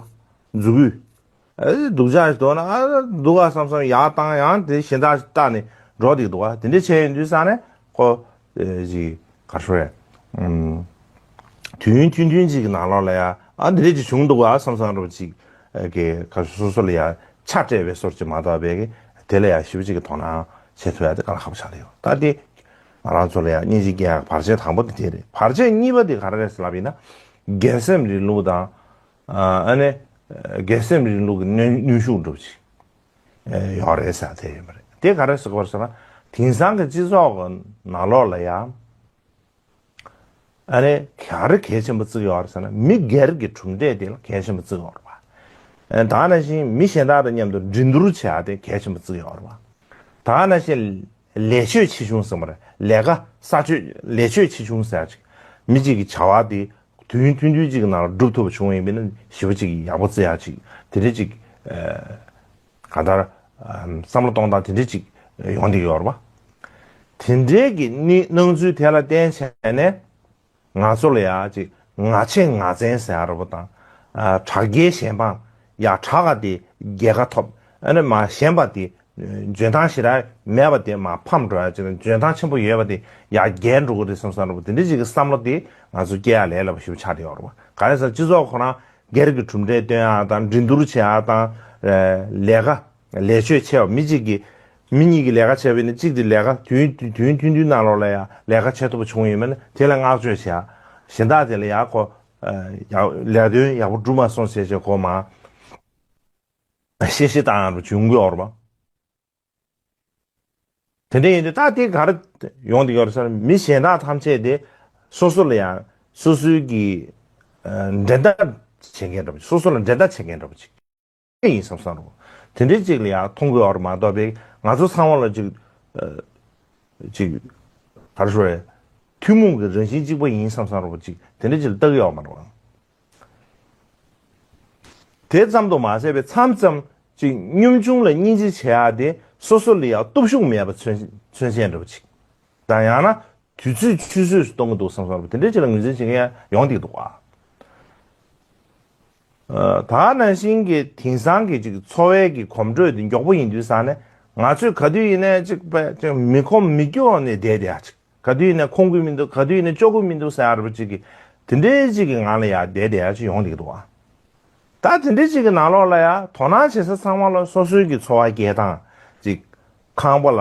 མཛུབ་གུས། ཨ། སྡུག་ཅག་ཞིག་འདུག་ན། ཨ། འདུག་ག་བསམ་བསམ་ཡར་བཏང་། ཡང་དེ་གཞན་དག་ཞིག་བལྟས་ནས་འགྲོ་བསྡད་འདུག་ག་དེ་འདྲས་བྱས་ཡོང་དུས་ཙང་ནས་ཁོ། ཨེ། ཅིག་ག་རེ་ཞུ་རེད། ཨམ། དུས་ཡུན་ཐུང་ཐུང་ཅིག་གི་ནང་ལོགས་ལ་ཡ། ཨ། འདི་འདྲས་ཅིག་བྱུང་འདུག་ག་བསམ་བསམ་འདྲ་པོ་ཅིག་གི་ག་རེ་ཞུ། སོ་སོ་ལ་ཡ་ཆ་སྤྲད་པའི་བཟོ་འདྲ་ཅིག་མ་གཏོགས་པའི་གི་དེ་ལ་ཡ་ཞེ་པོ་ཅིག་གི་དོ་སྣང་བྱེད་ཐུབ་ཡག་དེ་དཀའ་ལས་ཁག་པོ་ཆགས་བསྡད་ཡོད། ད་དེ་ང་རང་ཚོ་ལ་ཡང་སྙིང་རྗེ་སྐྱེ་ཡག་བར་ཆད་དང་པོ་དེ་དེ་རེད། བར་ཆད་གཉིས་པ་དེ་ག་རེ་རེད་ཟེར་ལབ་ཡིན་ན། སྒེར་སེམས་རིང་ལུགས་དང་། ཨ་ནི་སྒེར་སེམས་རིང་ལུགས་ཀྱི་གནོན་གནོན་ཤུགས་འདྲ་པོ་ཅིག་ཡོད་རེད་ཟེར་དེ་ཡོད་མ་རེད། དེ་ག་རེ་ཟེར་དགོས་རེད་ཟེར་ན། དེང་སང་གི་སྤྱི་ཚོགས་ཀྱི་ནང་ལོགས་ལ་ཡང་། ཨ་ནི་ག་རེ་གལ་ཆེན་པོ་བརྩི་གི་ཡོད་རེད་ཟེར་ན། མི་སྒེར་གྱི་གྲུབ་འབྲས་དེ་ལ་གལ་ཆེན་པོ་བརྩི་གི་ཡོད་རེད་པ། ཨ། ད་ནང་བཞིན་མི་གཞན་དག་དང་མཉམ་དུ་འགྲན་བསྡུར་བྱེད་ཡག་དེ་གལ་ཆེན་པོ་བརྩི་གི་ཡོད་རེད་པ། ད་ནང་བཞིན་ལས་ཆོད་ཆེ་ཆུང་ཟེར་མ་རེད། ལས་ཀ་གསར་ཆོད་ལས་ཆོད་ཆེ་ཆུང་ཟེར་ཡག་ཅིག་མི་གཅིག་གི་བྱ་བ་དེ་དུས་ཡུན་ཐུང་ཐུང་ཅིག་གི་ནང་ལ་སྒྲུབ་ཐུབ་པ་བྱུང་བ་ཡིན་པ་ཡིན་ན་ཞེ་པོ་ཅིག་ཡག་པོ་བརྩི་ཡག་ཅིག་དེ་འདྲ་ཅིག་ཨ། གང་ལྟར། ཨ། བསམ་བློ་གཏོང་སྟངས་དེ་འདྲ་ཅིག་ཡོང་བསྡད་ཡོད་རེད་པ། དེ་འདྲའི་གི་གནས་སྣང་ཚུལ་དེ་ལ་བརྟེན་བྱས་ནས་ང་ཚོ་ལ་ཡ་ཅིག་ང་ཆེ་ང་བཙན་ཟེར་ཡག་འདྲ་པོ་དང་། ཨ། དྲག་རྒྱལ་གཞན་དཔང་། ཡ། དྲག་ག་དེ་རྒྱལ་ཁ་ཐོབ། ཨ་ནི་མ་ཞན་པ་དེ་ འཇོན་ཐང་ཞེ་དྲག་མེད་པ་དེ་མར་ཕམ་འགྲོ་ཡ་ཅིག་དང་འཇོན་ཐང་ཆེན་པོ་ཡོད་པ་དེ་ཡར་རྒྱས་འགྲོ་གི་རེད་བསམ་བསམ་འདྲ་པོ་དེ་འདྲ་ཅིག་གི་བསམ་བློ་དེ་ང་ཚོ་སྐྱེ་ཡ་ལས་སླ་པོ་ཞེ་པོ་ཆགས་བསྡད་ཡོད་རེད་བ། ག་རེ་ཟེར་སྤྱི་ཚོགས་ཁོ་རང་སྒེར་གྱི་གྲུབ་འབྲས་སྟོན་ཡ་དང་འགྲན་བསྡུར་བྱེད་ཡ་དང་ལས་ཀ་ལས་ཆོད་ཆེ་བ་མི་གཅིག་གིས་མི་གཉིས་ཀྱིས་ལས་ཀ་བྱས་པ་ཡིན་ན་གཅིག་དེ་ལས་ཀ་དུས་དུས་ཐུང་ཐུང་ནང་ལོགས་ལ་ཡང་ལས་ཀ་བྱེད་ཐུབ་པ་བྱུང་ཡོད་མེད་ན་དེ་ལ་བསྔགས་བརྗོད་བྱེད་ཡ། གཞན་དག་དེ་ལ་ཡང་ཁོ་ཡག་ལས་དོན་ཡག་པོ་བསྒྲུབས་མ་སོང་ཟེར་བྱས་ཁོ་མ་གཤེ་གཤེ་བཏང་ཡ་རུ་བྱུང་གི་ཡོད་རེད་པ། དེ་འདྲ་ཡིན་དུས་ད་དེ་ག་རེ་ཡོང་གི་ཡོད་རེད་ཟེར་ན་མི་གཞན་དག་ཐམས་ཅད་དེ་སོ་སོ་ལ་ཡང་སོ་སོའི་གི་འགྲན་ཟླ་བྱེད་མཁན་འདྲ་པོ་ཅིག་སོ་སོ་ལ་འགྲན་ཟླ་བྱེད་མཁན་འདྲ་པོ་ཅིག་ཡིན་བསམ་བསམ་རུང་། དེ་འདྲའི་ཅིག་ལ་ཡང་མཐོང་གི་ཡོད་རེད་མ་གཏོགས་པའི་ང་ཚོ་ཚང་མ་ལ་ཅིག་ཅིག་ག་རེ་ཞུ་རེད། ཐུན་མོང་གི་རང་བཞིན་གཅིག་པ་ཡིན་བསམ་བསམ་རུང་ཅིག་དེ་འདྲ་ཅིག་ལ་ལྟ་གི་ཡོད་མ་རེད། དེ་ཙམ་དུ་མ་ཟད་པའི་མཚམས་ཙམ་ཅིག་གཉོམ་ཆུང་ལ་སྙིང་རྗེ་བྱེད་ཡ་དེ་སོ་སོ་ལ་ཡང་སྟོབས་ཤུགས་མེད་པ་མཚོན་མཚོན་བྱེད་འདྲ་པོ་ཅིག་དང་ཡང་ན་དུས་ཚོད་ཆུད་ཟོས་སུ་གཏོང་གི་འདུག་བསམ་བསམ་རུང་དེ་འདྲའི་ཅིག་ལ་ངོས་འཛིན་བྱེད་མཁན་ཡང་ཡོང་བསྡད་འདུག་ཨ། ད་ནང་བཞིན་གྱི་དེང་སང་གི་ཅིག་འཚོ་བའི་གི་གོམ་བགྲོད་དེ་མགྱོགས་པོ་ཡིན་དུས་ཙང་ནས་ང་ཚོས་ག་དུས་ཡིན་ནའི་ཅིག་པ་ཅིག་མི་ཁོམ་མི་སྐྱོ་ནས་བསྡད་བསྡད་ཡ་ཅིག་ག་དུས་ཡིན་ནའི་ཁོམ་གི་མི་འདུག་ག་དུས་ཡིན་ནའི་སྐྱོ་གི་མི་འདུག་ཟེར་ཡ་རེད་པ་ཅིག་གི་དེ་འདྲའི་ཅིག་གི་ངང་ལ་ཡ་བསྡད་བསྡད་ཡ་ཅིག་ཡོང་བསྡད་ཀྱི་འདུག་ཨ། ད་དེ་འདྲའི་ཅིག་གི་ནང་ལོགས་ལ་ཡ་དོ་སྣང་བྱེད་ས་ཚང་མ་ལ་སོ་སོའི་གི་འཚོ་བ་སྐྱེལ་སྟངས་ཅིག་ཁང་པ་ལ་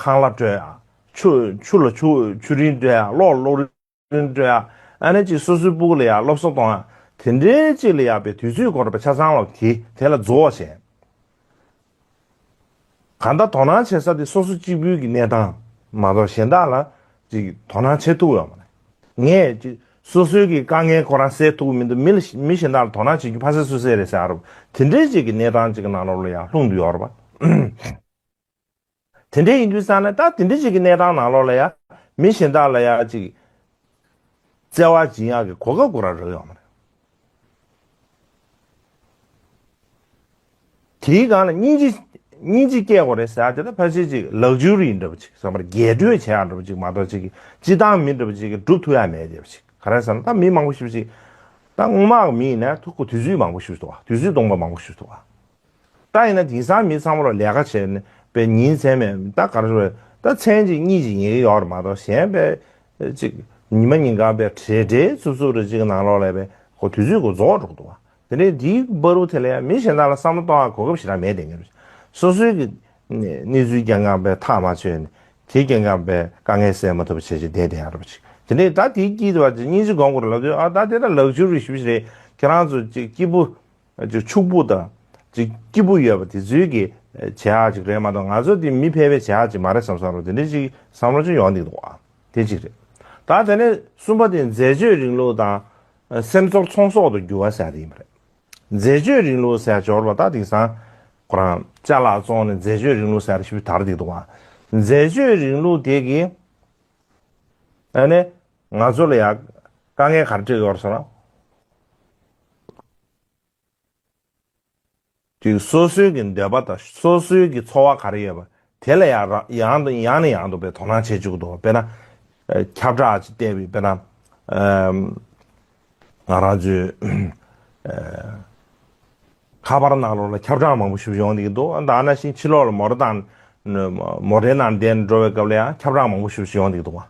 ཁང་གླ་སྤྲོད་ཡ་ཆུ་ཆུ་ལ་ཆུ་ཆུ་རིན་སྤྲོད་ཡ་གློག་ལ་གློག་རིན་སྤྲོད་ཡ། ཨ་ནི་ཅིག་སོ་སོའི་སྤུ་གུ་ལ་ཡང་སློབ་གསོ་གཏོང་ཡ། དེ་འདྲའི་ཅིག་ལ་ཡང་པའི་དུས་ཚོད་འགོར་བ་ཆ་ཚང་ལོག་གི་དེ་ལ་རྫོགས་བྱས། གང་ལྟར་དོ་སྣང་བྱེད་ས་དེ་སོ་སོ་གཅིག་པུའི་གི་གནས་སྟངས་མ་གཏོགས་གཞན་དག་ལ་ཅིག་དོ་སྣང་བྱེད་ཐུབ་ཡོད་མ་རེད། ངས་ཅིག་སོ་སོའི་གི་དཀའ་ངལ་ཁོ་རང་སེལ་ཐུབ་ཀྱི་མི་འདུག་མི་ལ་མི་གཞན་དག་ལ་དོ་སྣང་བྱེད་རྒྱུ་ཕ་སེ་སུ་སེ་རེད་ཟེར་ཡ་རུ་དེ་འདྲའི་ཅིག་གི་གནས་སྟངས་ཅིག་གི་ནང་ལོགས་ལ་ཡང་ལྷུང་དུ་ཡོད་རེད་པ། དེ་འདྲ་ཡིན་དུས་ཙང་ནས་ད་དེ་འདྲ་ཅིག་གི་གནས་སྟངས་ནང་ལོགས་ལ་ཡ་མི་གཞན་དག་ལ་ཡ་ཅིག་བརྩེ་བ་སྦྱིན་ཡག་གི་གོ་སྐབས་ཁོ་རང་རག་ཡོད་མ་རེད། དེའི་སྒང་ལ་སྙིང་རྗེ་སྙིང་རྗེ་སྐྱེ་དགོས་རེད་ཟེར་ཡ་དེ་ད་ཕལ་ཆེར་ཅིག་ལག་འཇུ་རིགས་འདྲ་པོ་ཅིག་བསམ་པར་རྒྱས་སྤྲོས་བྱེད་ཡག་འདྲ་པོ་ཅིག་མ་གཏོགས་ཅིག་གི་སྤྱི་བཏང་མི་འདྲ་པོ་ཅིག་གི་སྒྲུབ་ཐུབ་ཡག་མེད་བསྡད་པ་ཅིག་ག་རེ་ཟེར་ན་ད་མི་མང་པོ་ཞེ་པོ་ཅིག་ད་སྔོན་མ་གི་མི་ཡིན་ན་ཐུག་གོ་དུས་ཚོད་མང་པོ་ཞེ་པོ་ཅིག་འདུག་བ། དུས་ཚོད་སྟོང་པ་མང་པོ་ཞེ་པོ་ཅིག་འདུག་བ། ད་ཡིན་ན་དེང་སང་མི་ཚང་མ་ལ་ལས་ཀ་བྱས་ནས་པའི་ཉིན་མཚན་མེད་ད་ག་རེ་ཞུ་རེད། ད་མཚན་གཅིག་གཉིས་ཀྱི་ཉལ་གི་ཡོད་རེད་མ་གཏོགས་གཞན་པའི་ཅིག་ཉི་མ་ཉིན་གང་པའི་བྲེལ་བྲེལ་འཚུབ་འཚུབ་རེ་ཅིག་ནང་ལོགས་ལ་པའི་ཁོ་དུས་ཚོད་ཁོ་རྫོགས་འགྲོ་གི་འདུག་བ། དེ་ནས་དེའི་བར་དུ་དེ་ལ་ཡང་མི་གཞན་དག་ལ་བསམ་བློ་གཏོང་བ་གོ་སྐབས་ཞེ་དྲག་མེད་དེ་ངེས་རེད། སོ་སོའི་གི་གནས་ཚུལ་རྐྱང་རྐྱང་པའི་ཐག་མ་ཆོད་ནས་དེ་རྐྱང་རྐྱང་པའི་དཀའ་ངལ་སེལ་མ་ཐུབ་པ་བྱས་བྱས་བསྡད་བསྡད་ཡ་རེད་པ་ཅིག་དེ་ནས་ད་དེའི་དཀྱིལ་དུ་བ་ཅིག་སྙིང་རྗེ་སྒོམ་དགོས་རེད་ལབ་དུས་ཨ་ད་དེ་ད་ལག་འཇུ་རིགས་ཞེ་པོ་ཞིག་རེད། ཁྱེད་རང་ཚོ་ཅིག་སྐྱིད་པོ་ཅིག་ཕྱུག་པོ་དང་ཅིག་སྐྱིད་པོ་ཡོད་པ་དེ་ཚོའི་གི་བྱེད་ཡག་ཅིག་རེད་མ་གཏོགས་ང་ཚོ་དེ་མི་ཕལ་པའི་བྱེད་ཡག་ཅིག་མ་རེད་བསམ་བསམ་རོགས་དེ་འདྲ་ཅིག་བསམ་བློ་ཅིག་ཡོང་གི་འདུག་ཨ། དེ་གཅིག་རེད། ད་དེ་ནས་གསུམ་པ་དེ་འཛད་སྤྱོད་རིང་ལུགས་དང་སེམས་ཚོར་ཚོང་ཟོག་ཏུ་འགྱུར་བ་ཟེར་དེ་ཡིན་པ་རེད། འཛད་སྤྱོད་རིང་ལུགས་ཟེར་འབྱོར་བ་ད་དེང་སང་ཁོ་རང་ཅ་ལག་བཙོང་ནས་འཛད་སྤྱོད་རིང་ལུགས་ཟེར་ཞིབ་དར་འདུག་བ། འཛད་སྤྱོད་རིང་ལུགས་དེ་གི་ཨ་ནི་ང་ཚོ་ལ་ཡང་དཀའ་ངལ་ག་རེ་འཕྲད་ཡོད་རེད་ཟེར་ན། ཅིག་སོ་སོའི་གི་འདོད་པ་དང་སོ་སོའི་གི་འཚོ་བ་ག་རེ་ཡོད་པ་དེ་ལ་ཡང་ར་ཡང་དང་ཡང་ནས་ཡང་དུ་པའི་དོ་སྣང་བྱེད་བཅུག་འདུག་དཔེར་ན་ཁྱབ་བསྒྲགས་ཅིག་བལྟས་པའི་དཔེར་ན་ང་རང་ཚོའི་ཁ་པར་ནང་ལོགས་ལ་ཁྱབ་བསྒྲགས་མང་པོ་ཞིག་ཡོང་གི་འདུག་ད་ནང་བཞིན་ཕྱི་ལོགས་ལ་མོ་ཊ་དང་མོ་ཊའི་ནང་བསྡད་ནས་འགྲོ་བའི་སྐབས་ལ་ཡང་ཁྱབ་བསྒྲགས་མང་པོ་ཞིག་ཡོང་གི་འདུག་བ།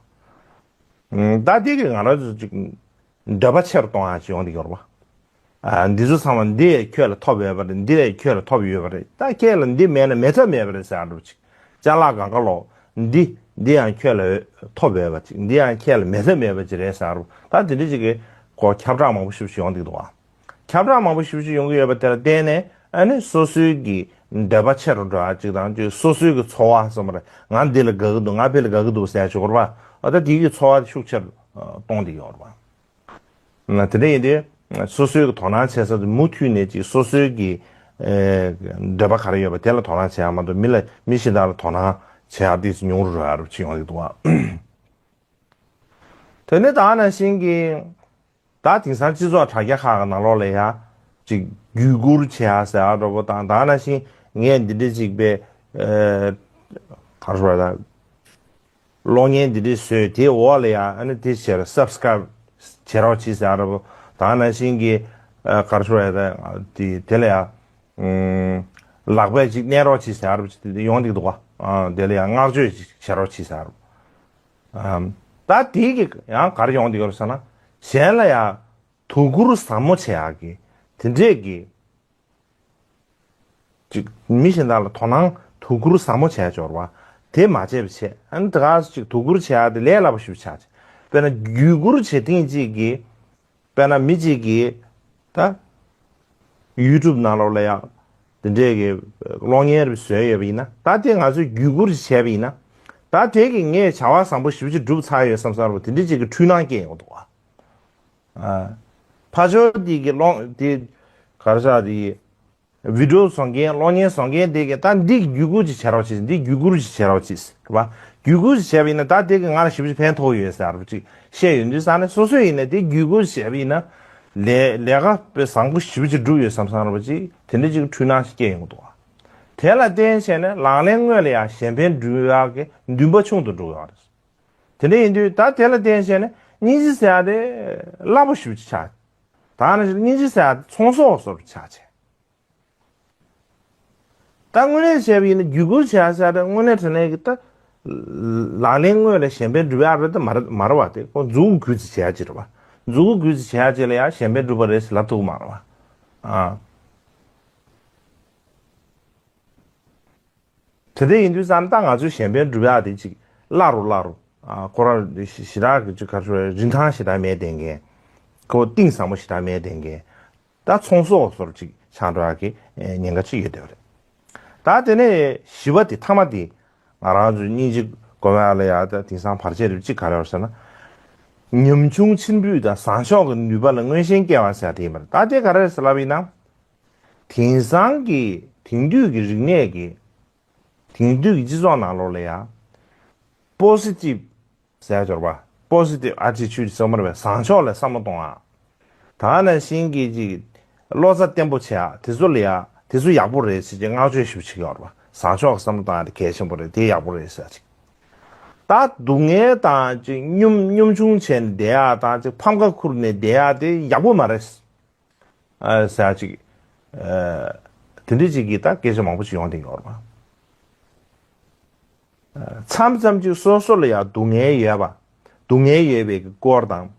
ད་འདི་གིས་ང་རང་ཚོ་ཅིག་འདོད་པ་ཆེ་རུ་གཏོང་ཡག་ཅིག་ཡོང་གི་ཡོད་རེད་བ། ཨ། འདི་ཚོ་ཚང་མ་འདི་ཡས་ཁྱོད་ལ་ཐོབ་ཡོད་པ་རེད། འདི་ཡས་ཁྱོད་ལ་ཐོབ་ཡོད་པ་རེད། ད་ཁྱེད་ལ་འདི་མེད་ན་མེད་ཐབས་མེད་པ་རེད་ཟེར་ཡག་འདྲ་པོ་ཅིག་ཅ་ལག་སྒང་ག་ལོག་འདི་འདི་ཡང་ཁྱོད་ལ་ཐོབ་ཡོད་པ་ཅིག་འདི་ཡང་ཁྱེད་ལ་མེད་ཐབས་མེད་པ་ཅིག་རེད་ཟེར་ཡག་འདྲ་པོ། ད་དེ་འདྲ་ཅིག་གི་ཁོ་ཁྱབ་བསྒྲགས་མང་པོ་ཞེ་པོ་ཅིག་ཡོང་གི་འདུག་བ། ཁྱབ་བསྒྲགས་མང་པོ་ཞེ་པོ་ཅིག་ཡོང་གི་ཡོད་པ་དེ་ལ་བརྟེན་ནས་ཨ་ནི་སོ་སོའི་གི་འདོད་པ་ཆེ་རུ་འགྲོ་ཡག་ཅིག་དང་ཅིག་སོ་སོའི་གི་འཚོ་བ་བསམ་པ་རེད། ང་འདི་ལ་དགའ་གི་འདུག་ང་ཕ་ལ་དགའ་གི་འདུག་ཟེར་ཡག་ཅིག་ཡོད་རེད་བ། ཨ། ད་དེ་གི་འཚོ་བ་ཤུགས་ཆེ་རུ་གཏོང་བསྡད་ཡོད་རེད་བ། དེ་འདྲ་ཡིན་དུས་སོ་སོའི་གི་དོ་སྣང་བྱེད་ས་དེ་མུ་མཐུད་ནས་ཅིག་སོ་སོའི་གི་ཨེ་འདོད་པ་ག་རེ་ཡོད་པ་དེ་ལ་དོ་སྣང་བྱེད་ཡག་མ་གཏོགས་མི་ལ་མི་གཞན་དག་ལ་དོ་སྣང་བྱེད་ཡག་ཏོག་ཙམ་ཉུང་རུ་འགྲོ་ཡག་འདྲ་པོ་ཅིག་ཡོང་གི་འདུག་བ། དེ་ནས་ད་ནང་བཞིན་གྱི་ད་དེང་སང་སྤྱི་ཚོགས་དྲ་རྒྱ་ཁག་གི་ནང་ལོགས་ལ་ཡ་ཅིག་བརྒྱུད་བསྐུར་བྱེད་ཡག་ཟེར་ཡག་འདྲ་པོ་དང་ད་ནང་བཞིན་ངས་འདི་འདྲ་ཅིག་པའི་ཨེ་ག་རེ་ཞུ་དགོས་རེད་ད། གློག་བརྙན་འདི་འདྲ་བཟོས་དེའི་འོག་ལ་ཡ་ཨ་ནི་དེ་བྱས་ར་སབ་སི་ཀ་རབ་བྱེད་རོགས་གྱིས་ཟེར་ཡག་འདྲ་པོ་དང་ནང་བཞིན་གྱི་ཨ་ག་རེ་ཞུ་དགོས་རེད་ད། དེ་དེ་ལ་ཡ་ཨུམ་ ལག་པས་ཅིག་མནན་རོགས་གྱིས་ཟེར་བ་ཅིག་དེ་ཡོང་བསྡད་འདུག་ག། ཨ། དེ་ལ་ཡང་བསྔགས་བརྗོད་ཅིག་བྱེད་རོགས་གྱིས་ཟེར། ཨ། ད་དེ་གི་ཡང་ག་རེ་ཡོང་བསྡད་ཡོད་ཟེར་ན། གཞན་ལ་ཡང་དོ་ཁུར་ཟབ་མོ་བྱེད་ཡག་གི་དེ་འདྲས་ཀྱི། ཅིག་མི་གཞན་དག་ལ་དོ་སྣང་དོ་ཁུར་ཟབ་མོ་བྱས་འབྱོར་བ་དེ་མ་བྱས་པ་བྱས། ཨ་ནི་དེ་ག་ཅིག་དོ་ཁུར་བྱེད་ཡག་དེ་ལས་སླ་པོ་ཞིག་ཆགས་བྱས། དཔེར་ན་བརྒྱུད་བསྐུར་བྱེད་ཐེངས་གཅིག་གིས། དཔེར་ན་མི་གཅིག་གིས་ད་ཡུ་ཊུབ་ནང་ལོགས་ལ་ཡང་དེ་འདྲས་ཀྱི་གློག་བརྙན་རེ་བཟོས་ཡོད་པ་ཡིན་ན། ད་དེ་ང་ཚོས་བརྒྱུད་བསྐུར་ཞིག་བྱས་པ་ཡིན་ན། ད་དེ་གིས་ངས་བྱ་བ་བཟང་པོ་ཞེ་པོ་ཅིག་བསྒྲུབས་ཚར་ཡོད་བསམ་བསམ་པ་དེ་འདྲས་ཅིག་གི་འཁྲུལ་སྣང་སྐྱེ་ཡོང་འདུག་ག། ཨ། ཕར་ཕྱོགས་དེ་གི་གློག་དེ་ག་རེ་ཟེར་དེ། བི་ཌི་ཡོ་བཟོ་མཁན། གློག་བརྙན་བཟོ་མཁན་དེ་གིས་ད་འདི་བརྒྱུད་བསྐུར་ཅིག་བྱེད་རོགས་བྱེད། འདི་བརྒྱུད་བསྐུར་ཅིག་བྱེད་རོགས་བྱེད། རེད་པ། བརྒྱུད་བསྐུར་ཅིག་བྱས་པ་ཡིན་ན་ད་དེ་གིས་ང་ལ་ཞེ་པོ་ཅིག་ཕན་ཐོགས་ཡོད་ཟེར་བ་ཅིག་བཤད་ཡོང་དུས་ཙང་ནས། སོ་སོ་ཡིན་ན་དེ་བརྒྱུད་བསྐུར་ཅིག་བྱས་པ་ཡིན་ན་ལས་ལས་ཀ་དཔེ་བཟང་པོ་ཞེ་པོ་ཅིག་བསྒྲུབས་ཡོད་བསམ་བསམ་རེད་པ་ཅིག་དེ་འདྲ་ཅིག་འཁྲུལ་སྣང་ཞིག་སྐྱེ་ཡོང་གི་འདུག་ག། དེ་ལ་བརྟེན་བྱས་ནས་ལག་ལེན་དངོས་ལ་ཡང་གཞན་ཕན་སྒྲུབ་ཡག་གི་འདུན་པ་ཆུང་དུ་འགྲོ་གི་ཡོད་རེད། དེ་འདྲ་ཡིན་དུས་ད་དེ་ལ་བརྟེན་བྱས་ནས་སྙིང་རྗེ་ཟེར་ཡག་དེ་སླ་པོ་ཞེ་པོ་ཅིག་ཆགས། ད་ནི་སྙིང་རྗེ་ཟེར་ཡག་དེ་ཚོང་ཟོག་བཟོ་འདྲ་ཆགས་བྱས། ད་དངོས་གནས་བྱས་པ་ཡིན་ན་བརྒྱུད་བསྐུར་བྱེད་ཡག་ཟེར་ཡག་དེ་དངོས་གནས་དྲང་གནས་ཀྱི་ད་ལག་ལེན་དངོས་ལ་གཞན་ཕན་སྒྲུབ་ཡག་རེད་དེ་མ་རེད། མ་རེད་པ། དེ་ཁོ་མཛུབ་གུ་རྒྱུད་ཅིག་བྱེད་ཡག་ཅིག་རེད་པ། མཛུབ་གུ་རྒྱུད་ཅིག་བྱེད་ཡག་ཅིག་ལ་ཡང་གཞན་ཕན་སྒྲུབ་པ་རེད་ཟེར་ལབ་ཐུབ་ཀྱི་མ་རེད་པ། ཨ། དེ་འདྲ་ཡིན་དུས་ཙང་ད་ང་ཚོས་གཞན་ཕན་སྒྲུབ་ཡག་དེ་ཅིག་སླ་རུ་སླ་རུ། ཨ། ཁོ་རང་ཞེ་དྲག་གི་ཅིག་ག་རེ་ཞུ་དགོས་རེད། རིན་ཐང་ཞེ་དྲག་མེད་བསྡད་མཁན། ཁོ་གཏིང་ཟབ་མོ་ཞེ་དྲག་མེད་བསྡད་མཁན། ད་ཚོང་ཟོག་བཟོ་འདྲ་ཅིག་ཆགས་འགྲོ་ཡག་གི་ཉེན་ཁ་ཅིག་ཡོད་བསྡད་པ་རེད། ད་དེ་ནས་བཞི་པ་དེ། ཐ་མ་དེ། ང་རང་ཚོའི་སྙིང་རྗེ་སྒོམ་ཡག་ལ་ཡང་ད་དེང་སང་བར་ཆད་རེད་པ་ཅིག་ག་རེ་ཡོད་ཟེར་ན། ཉམ་ཆུང་ཕྱིར་འབུད་དང་བཟང་ཕྱོགས་ཀྱི་ནུས་པ་ལ་མངོན་ཞེན་སྐྱེ་བ་ཟེར་ཡག་དེ་ཡིན་པ་རེད། ད་དེ་ག་རེ་རེད་ཟེར་ལབ་པ་ཡིན་ན། དེང་སང་གི་དེང་དུས་ཀྱི་རིག་གནས་ཀྱི། དེང་དུས་ཀྱི་སྤྱི་ཚོགས་ནང་ལོགས་ལ་ཡང་། པོ་སི་ཊིབ་ཟེར་ཡག་འབྱོར་པ། པོ་སི་ཊིབ་ཨེ་ཊི་ཅུཌ་ཟེར་མ་རེད་པས། བཟང་ཕྱོགས་ལ་བསམ་བློ་གཏོང་བ། ད་ག་ནང་བཞིན་གྱི་ཅིག་བློ་རྩ་བརྟན་པོ་བྱེད་ཡག་དེ་ཚོ་ལ་ཡང་དེ་ཚོ་ཡག་པོ་རེད་ཟེར་ཅིག་བསྔགས་བརྗོད་ཞེ་པོ་བྱེད་ཀྱི་ཡོད་རེད་པ། བཟང་ཕྱོགས་ཀྱི་བསམ་བློ་གཏོང་ཡག་དེ་གལ་ཆེན་པོ་རེད། དེ་ཡག་པོ་རེད་ཟེར་ཅིག་ད་སྡུག་བསྔལ་དང་ཅིག་གཉོམ་གཉོམ་ཆུང་བྱས་ནས་བསྡད་ཡག་དང་ཅིག་ཕམ་ཁ་ཁུར་ནས་བསྡད་ཡག་དེ་ཡག་པོ་མ་རེད། ཨ། ཟེར་ཅིག་ཨ། དེ་འདྲ་ཅིག་གི་ད་སྐད་ཆ་མང་པོ་ཅིག་ཡོང་བསྡད་ཡོད་རེད་པ། ཨ། མཚམས་མཚམས་ཅིག་སོ་སོ་ལ་ཡང་སྡུག་བསྔལ་ཡོད་པ། སྡུག་བསྔལ་ཡོད་པའི་གི་སྐོར་དང་།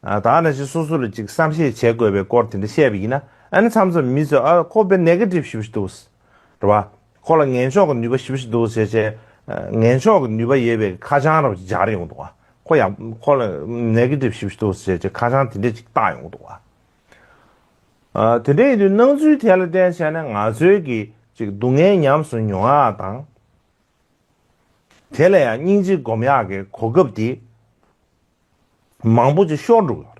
ཨ། ད་ག་ནང་བཞིན་སོ་སོ་ལ་ཅིག་བསམ་ཤེས་བྱེད་དགོས་པའི་སྐོར་དེ་འདྲ་བཤད་པ་ཡིན་ན། ཨ་ནི་མཚམས་མཚམས་མི་ཚོས། ཨ། ཁོ་དཔེ་ནེ་གེ་ཊིབ་ཞེ་པོ་ཞིག་འདུག་རེད་པ། ཁོ་ལ་ངན་ཕྱོགས་ཀྱི་ནུས་པ་ཞེ་པོ་ཞིག་འདུག་ཟེར་བྱས། ཨ། ངན་ཕྱོགས་ཀྱི་ནུས་པ་ཡོད་པའི་ཁ་བྱང་རེ་སྦྱར་ཡོང་འདུག་པ། ཁོ་ཡང་ཁོ་ལ་ནེ་གེ་ཊིབ་ཞེ་པོ་ཞིག་འདུག་ཟེར་བྱས་ཁ་བྱང་དེ་འདྲ་ཅིག་བཏགས་ཡོང་འདུག་པ། ཨ། དེ་འདྲ་ཡིན་དུས་སྣང་ཚུལ་དེ་ལ་བརྟེན་བྱས་ནས་ང་ཚོའི་གི་ཅིག་སྡུག་བསྔལ་ཉམས་སུ་མྱོང་ཡག་དང་། དེ་ལ་ཡང་སྙིང་རྗེ་སྒོམ་ཡག་གི་གོ་སྐབས་དེ་མང་པོ་ཅིག་ཤོར་འགྲོ་གི་ཡོད་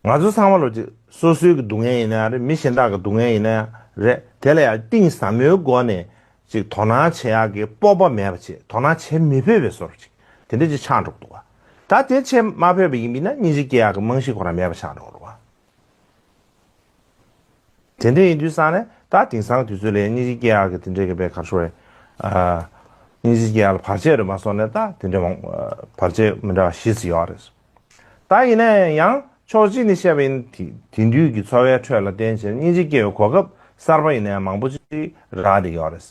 རེད། ང་ཚོ་ཚང་མ་ལོ་ཅིག་སོ་སོའི་གི་སྡུག་བསྔལ་ཡིན་ན་ཡང་རེད། མི་གཞན་དག་གི་སྡུག་བསྔལ་ཡིན་ན་ཡང་རེད། དེ་ལ་ཡང་གཏིང་ཟབ་མོའི་སྒོ་ནས་ཅིག་དོ་སྣང་བྱེད་ཡག་གི་སྤོབས་པ་མེད་པ་བྱས། དོ་སྣང་བྱེད་མི་ཕོད་པའི་བཟོ་འདྲ་ཅིག་དེ་འདྲ་ཅིག་ཆགས་འགྲོ་གི་འདུག་ག། ད་དེ་བྱེད་མ་ཕོད་པ་ཡིན་པ་ཡིན་ན་སྙིང་རྗེ་སྐྱེ་ཡག་གི་རྨང་གཞི་ཁོ་རང་མེད་པ་ཆགས་འགྲོ་གི་རེད་པ། དེ་འདྲ་ཡིན་དུས་ཙང་ནས་ད་དེང་སང་དུས་ཚོད་ལ་སྙིང་རྗེ་སྐྱེ་ཡག་གི་དེ་འདྲའི་གི་དཔེ་ག་རེ་ཞུ་དགོས་རེད། ཨ། སྙིང་རྗེ་སྐྱེ་ཡག་ལ་བར་ཆད་རེ་མ་སོང་ནས་ད་དེ་འདྲ་མང་བར་ཆད་མི་འདྲ་བ་ཞེ་ཅིག་ཡོད་རེད། ད་ཡིན་ན་ཡང་ཕྱོགས་གཅིག་ནས་བཤད་པ་ཡིན་ན། དེ་དེང་དུས་ཀྱི་འཚོ་བའི་ཁྲོད་ལ་བརྟེན་བྱས་སྙིང་རྗེ་སྐྱེ་བའི་གོ་སྐབས་གསར་པ་ཡིན་ན་ཡང་མང་པོ་ཅིག་རག་བསྡད་ཡོད་རེད།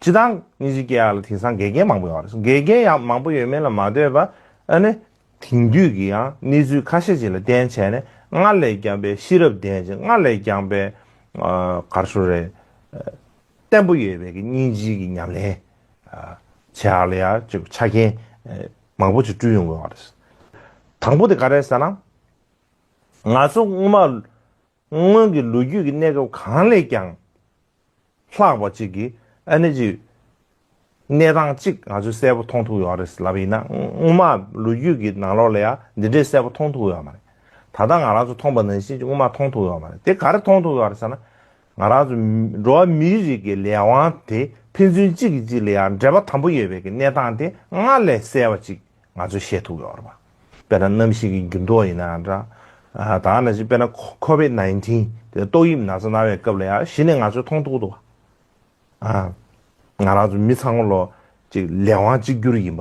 སྤྱིར་བཏང་སྙིང་རྗེ་སྐྱེ་ཡག་ལ་དེང་སང་འགལ་རྐྱེན་མང་པོ་ཡོད་རེད། འགལ་རྐྱེན་ཡང་མང་པོ་ཡོད་མིན་ལ་མ་ལྟོས་པར། ཨ་ནི་དེང་དུས་ཀྱི་ཡང་གནས་ཚུལ་ཁ་ཤས་ཅིག་ལ་བརྟེན་བྱས་ནས་སྔར་ལས་ཀྱང་པའི་ཤེས་རབ་ལྡན་ཅིང་། སྔར་ལས་ཀྱང་པའི། ཨ། ག་རེ་ཞུ་དགོས་རེད། བརྟན་པོ་ཡོད་པའི་གི་སྙིང་རྗེའི་གི་ཉམས་ལེན། ཨ། བྱེད་ཡག་ལ་ཡང་ཅིག་ཆ་རྐྱེན་མང་པོ་ཅིག་བསྐྲུན་ཡོང་གི་ཡོད་རེད། དང་པོ་དེ་ག་རེ་རེད་ཟེར་ན། ང་ཚོ་སྔོན་མ། སྔོན་གྱི་ལོ་རྒྱུས་ཀྱི་གནས་སྐབས་གང་ལས་ཀྱང་ལྷག་པ་ཅིག་གི། ཨ་ནི་ཅིག་གནས་སྟངས་ཅིག་ང་ཚོས་གསལ་པོ་མཐོང་ཐུབ་ཡོད་རེད་ལབ་ཡིན་ན། སྔོན་མ་ལོ་རྒྱུས་ཀྱི་ནང་ལོགས་ལ་ཡང་འདི་འདྲའི་གསལ་པོ་མཐོང་ཐུབ་ཡོད་མ་རེད། ད་ལྟ་ང་རང་ཚོ་མཐོང་པ་ནང་བཞིན་ཅིག་སྔོན་མ་མཐོང་ཐུབ་ཡོད་མ་རེད། དེ་ག་རེ་མཐོང་ཐུབ་ཡོད་རེད་ཟེར་ན། ང་རང་ཚོ་འགྲོ་བ་མིའི་རིགས་ཀྱི་ལས་དབང་དེ་ཕན་ཚུན་གཅིག་གིས་གཅིག་ལ་ཡང་འབྲེལ་བ་དམ་པོ་ཡོད་པའི་གི་གནས་སྟངས་དེ་སྔར་ལས་གསལ་བ་ཅིག་ང་ཚོས་ཤེས་ཐུབ་ཡོད་རེད་པ། དཔེར་ན་གནམ་གཤིས་ཀྱི་འགྱུར་ལྡོག་ཡིན་ན་འདྲ། ཨ། ད་ནང་བཞིན་དཔེར་ན་ཁོ་ཁོ་བིད་ནའིན་ཊིན་དེ་ཏོག་དབྱིབས་ན་ཚ་ན་བའི་སྐབས་ལ་ཡང་གཞི་ནས་ང་ཚོས་མཐོང་ཐུབ་འདུག་པ། ཨ། ང་རང་ཚོ་མི་ཚང་མ་ལོ་ཅིག་ལས་དབང་གཅིག་གྱུར་ཡིན་པ་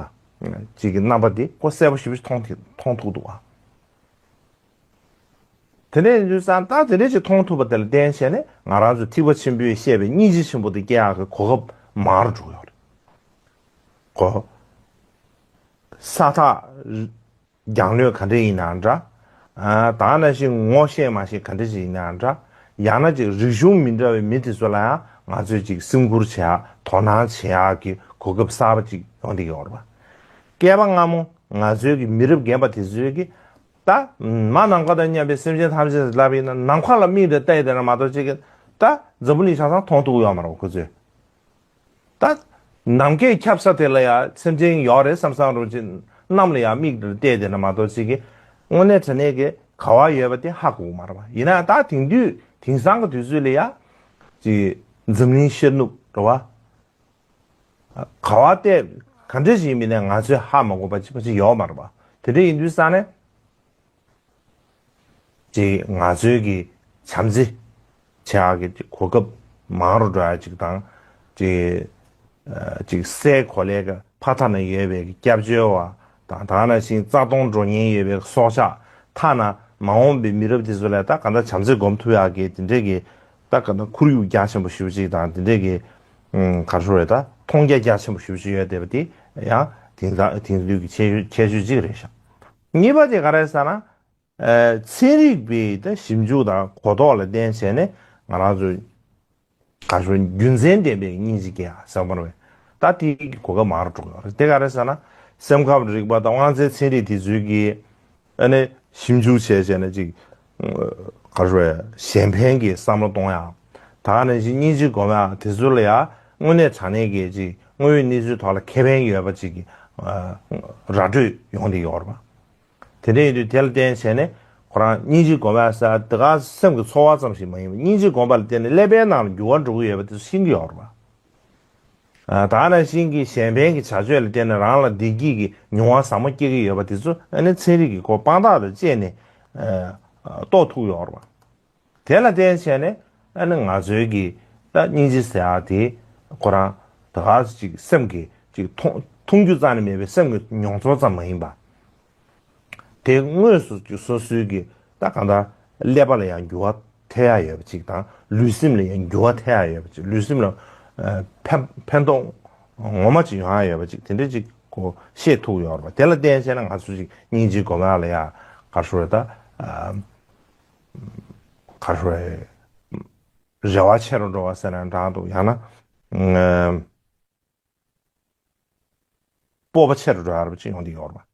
ཅིག་གི་རྣམ་པ་དེ་ཁོ་གསལ་པོ་ཞེ་པོ་ཞིག་མཐོང་ཐུབ་མཐོང་ཐུབ་འདུག་པ། དེ་འདྲ་ཡིན་དུས་ཙང་ད་དེ་འདྲ་ཞིག་མཐོང་ཐུབ་པ་དེ་ལ་བརྟེན་བྱས་ནས་ང་རང་ཚོ་ཐེག་པ་ཆེན་པོས་བཤད་པའི་སྙིང་རྗེ་ཆེན་པོ་དེ་སྐྱེ་ཡག་གི་གོ་སྐབས་མང་རུ་འགྲོ་གི་ཡོད་རེད། གོ། ས་ཐག་རྒྱང་ལོས་ག་འདྲ་ཡིན་ནའང་འདྲ། ཨ། ད་ནང་བཞིན་ངོ་ཤེས་མ་ཤེས་ག་འདྲ་ཞིག་ཡིན་ནའང་འདྲ། ཡང་ན་ཅིག་རིག་གཞུང་མི་འདྲ་བའི་མི་དེ་ཚོ་ལ་ཡང་ང་ཚོས་ཅིག་སེམས་ཁུར་བྱེད་ཡག་དོ་སྣང་བྱེད་ཡག་གི་གོ་སྐབས་གསར་པ་ཅིག་ཡོང་བསྡད་ཀྱི་ཡོད་རེད་པ། བསྐལ་པ་སྔ་མོ་ང་ཚོའི་གི་མི་རབས་རྒན་པ་དེ་ཚོས་གི་ད་མ་ནམ་མཁའ་དང་མཉམ་པའི་སེམས་ཅན་ཐམས་ཅད་ལབ་ཡིན་ན་ནམ་མཁའ་ལ་མིག་འདྲ་བལྟས་བསྡད་ན་མ་གཏོགས་ཅིག་གི་ད་འཛམ་བུ་གླིང་ཆ་ཚང་མཐོང་ཐུབ་ཡོད་མ་རེད་པ་ཁོ་ཚོས། ད་ནམ་མཁའི་ཁྱབ་ས་དེ་ལ་ཡང་སེམས་ཅན་ཡོད་རེད་བསམ་བསམ་རུང་ཅིག་གནམ་ལ་ཡང་མིག་འདྲ་བལྟས་བསྡད་ན་མ་གཏོགས་ཅིག་གི་དངོས་གནས་དྲང་གནས་ཀྱི་ག་བ་ཡོད་པ་དེ་ཧ་གོ་གི་མ་རེད་པ། ཡིན་ན་ད་དེང་དུས་དེང་སང་གི་དུས་ཚོད་ལ་ཡང་ཅིག་འཛམ་གླིང་ཤར་ནུབ་རེད་པ། ག་བ་བལྟས་ག་འདྲ་ཞིག་མིན་ནས་ང་ཚོས་ཧ་མ་གོ་བ་ཅིག་པ་ཅིག་ཡོད་མ་རེད་པ། དེ་འདྲ་ཡིན་དུས་ཙང་ནས། ཅིག་ང་ཚོའི་གི་བྱམས་བརྩེ་བྱེད་ཡག་གི་གོ་སྐབས་མང་རུ་འགྲོ་ཡག་ཅིག་དང་། ཅིག་ཨ། ཅིག་སའི་གོ་ལའི་གི་ཕ་མཐའ་ན་ཡོད་པའི་གི་སྐྱབས་བཅོལ་བ་དང་། ད་ནང་བཞིན་རྩ་སྟོང་འགྲོ་ཉེན་ཡོད་པའི་སྲོག་ཆགས། ཐ་ན་མ་འོངས་པའི་མི་རབས་དེ་ཚོ་ལ་ད་ག་འདྲ་བྱམས་བརྩེ་སྒོམ་ཐུབ་ཡག་གི་དེ་འདྲའི་གི་ད་ག་འདྲ་ཁོར་ཡུག་རྒྱ་ཆེན་པོ་ཞེ་པོ་ཅིག་དང་། དེ་འདྲའི་གི་ཨུམ། ག་རེ་ཞུ་དགོས་རེད། ད་མཐོང་རྒྱ་རྒྱ་ཆེན་པོ་ཞེ་པོ་ཅིག་ཡོད་བསྡད་པ་དེ་ཡང་དེང་སང་དེང་དུས་ཀྱི་ཁྱད་ཆོས་ཁྱད་ཆོས་ཅིག་རེད་ཤག་གཉིས་པ་དེ་ག་རེ་ཟེར་ན། ཨ། ཚན་རིག་པའི་ད་ཞིབ་འཇུག་དང་གོ་རྟོགས་ལ་བརྟེན་བྱས་ནས་ང་རང་ཚོ་ག་རེ་ཞུ། རྒྱུ་མཚན་ལྡན་པའི་སྙིང་རྗེ་སྐྱེ་ཡག་ཟེར་བ་རེད། ད་དེའི་གོ་སྐབས་མང་རུ་འགྲོ་གི་ཡོད་རེད། དེ་ག་རེ་ཟེར་ན། སེམས་ཁམས་རིག་པ་དང་དབང་རྩའི་ཚན་རིག་དེ་ཚོའི་གི་ཨ་ནི་ཞིབ་འཇུག་བྱས་བྱས་ནས་ཅིག་ག་རེ་ཞུ། གཞན་ཕན་གྱི་བསམ་བློ་གཏོང་ཡག་ད་ག་ནང་བཞིན་སྙིང་རྗེ་སྒོམ་ཡག་དེ་ཚོ་ལ་ཡང་དངོས་གནས་དྲང་གནས་ཀྱི་ཅིག་དངོས་ཡོད་གནས་ཚུལ་ཐོག་ལ་ཁེ་ཕན་ཡོད་པ་ཅིག་གི་ཨ། ར་སྤྲོད་ཡོང་བསྡད་ཀྱི་ཡོད་རེད་པ། དེ་འདྲ་ཡིན་དུས་དེ་ལ་བརྟེན་བྱས་ནས་ཁོ་རང་སྙིང་རྗེ་སྒོམ་ཡག་ཟེར་དེ་ག་སེམས་ཀྱི་ཚོར་བ་ཙམ་ཞིག་མ་ཡིན་པར་སྙིང་རྗེ་སྒོམ་པ་ལ་བརྟེན་ནས་ཀླད་པའི་ནང་ལ་འགྱུར་བ་འགྲོ་གི་ཡོད་པ་དེ་ཚོ་ཤེས་ཀྱི་ཡོད་རེད་པ། ཨ། ད་ག་ནང་བཞིན་གྱི་གཞན་ཕན་གྱི་བྱ་སྤྱོད་ལ་བརྟེན་ནས་རང་ལ་བདེ་སྐྱིད་ཀྱི་མྱོང་བ་ཟབ་མོ་སྐྱེ་གི་ཡོད་པ་དེ་ཚོ་ཨ་ནི་ཚན་རིག་གི་གོ་དཔང་རྟགས་དང་བཅས་ནས་ཨ། རྟོགས་ཐུབ་ཡོད་རེད་པ། དེ་ལ་བརྟེན་བྱས་ནས་ཨ་ནི་ང་ཚོའི་གི་ད་སྙིང་རྗེ་ཟེར་ཡག་དེ་ཁོ་རང་ད་ག་ཅིག་སེམས་ཀྱི་ཅིག་མཐོང་མཐོང་རྒྱུ་རྩ་ནས་མེད་པའི་སེམས་ཀྱི་མྱོང་ཚོར་ཙམ་མ་ཡིན་པ། དེ་དངོས་སུ་ཅིག་སོ་སོའི་གི་ད་གང་ལྟར་ཀླད་པ་ལ་ཡང་འགྱུར་བ་ཐེབས་ཡག་ཡོད་པ་ཅིག་དང་། ལུས་སེམས་ལ་ཡང་འགྱུར་བ་ཐེབས་ཡག་ཡོད་པ་ཅིག་ལུས་སེམས་ལ་ཨ། ཕན་ཕན་ཐོགས་ངོ་མ་ཅིག་ཡོང་ཡག་ཡོད་པ་ཅིག་དེ་འདྲ་ཅིག་གོ་ཤེས་ཐུབ་ཡོད་རེད་པ། དེ་ལ་བརྟེན་བྱས་ན་ང་ཚོ་ཅིག་སྙིང་རྗེ་སྒོམ་ཡག་ལ་ཡང་ག་རེ་ཞུ་དགོས་རེད། ད་ཨ། ག་རེ་ཞུ་དགོས་རེད། རེ་བ་ཆེ་རུ་འགྲོ་བ་ཟེར་ན་འདྲ་འདུག་ཡང་ན་ཨ། སྤོབས་པ་ཆེ་རུ་འགྲོ་ཡག་རེད་པ་ཅིག་ཡོང་བསྡད་ཡོད་རེད་པ།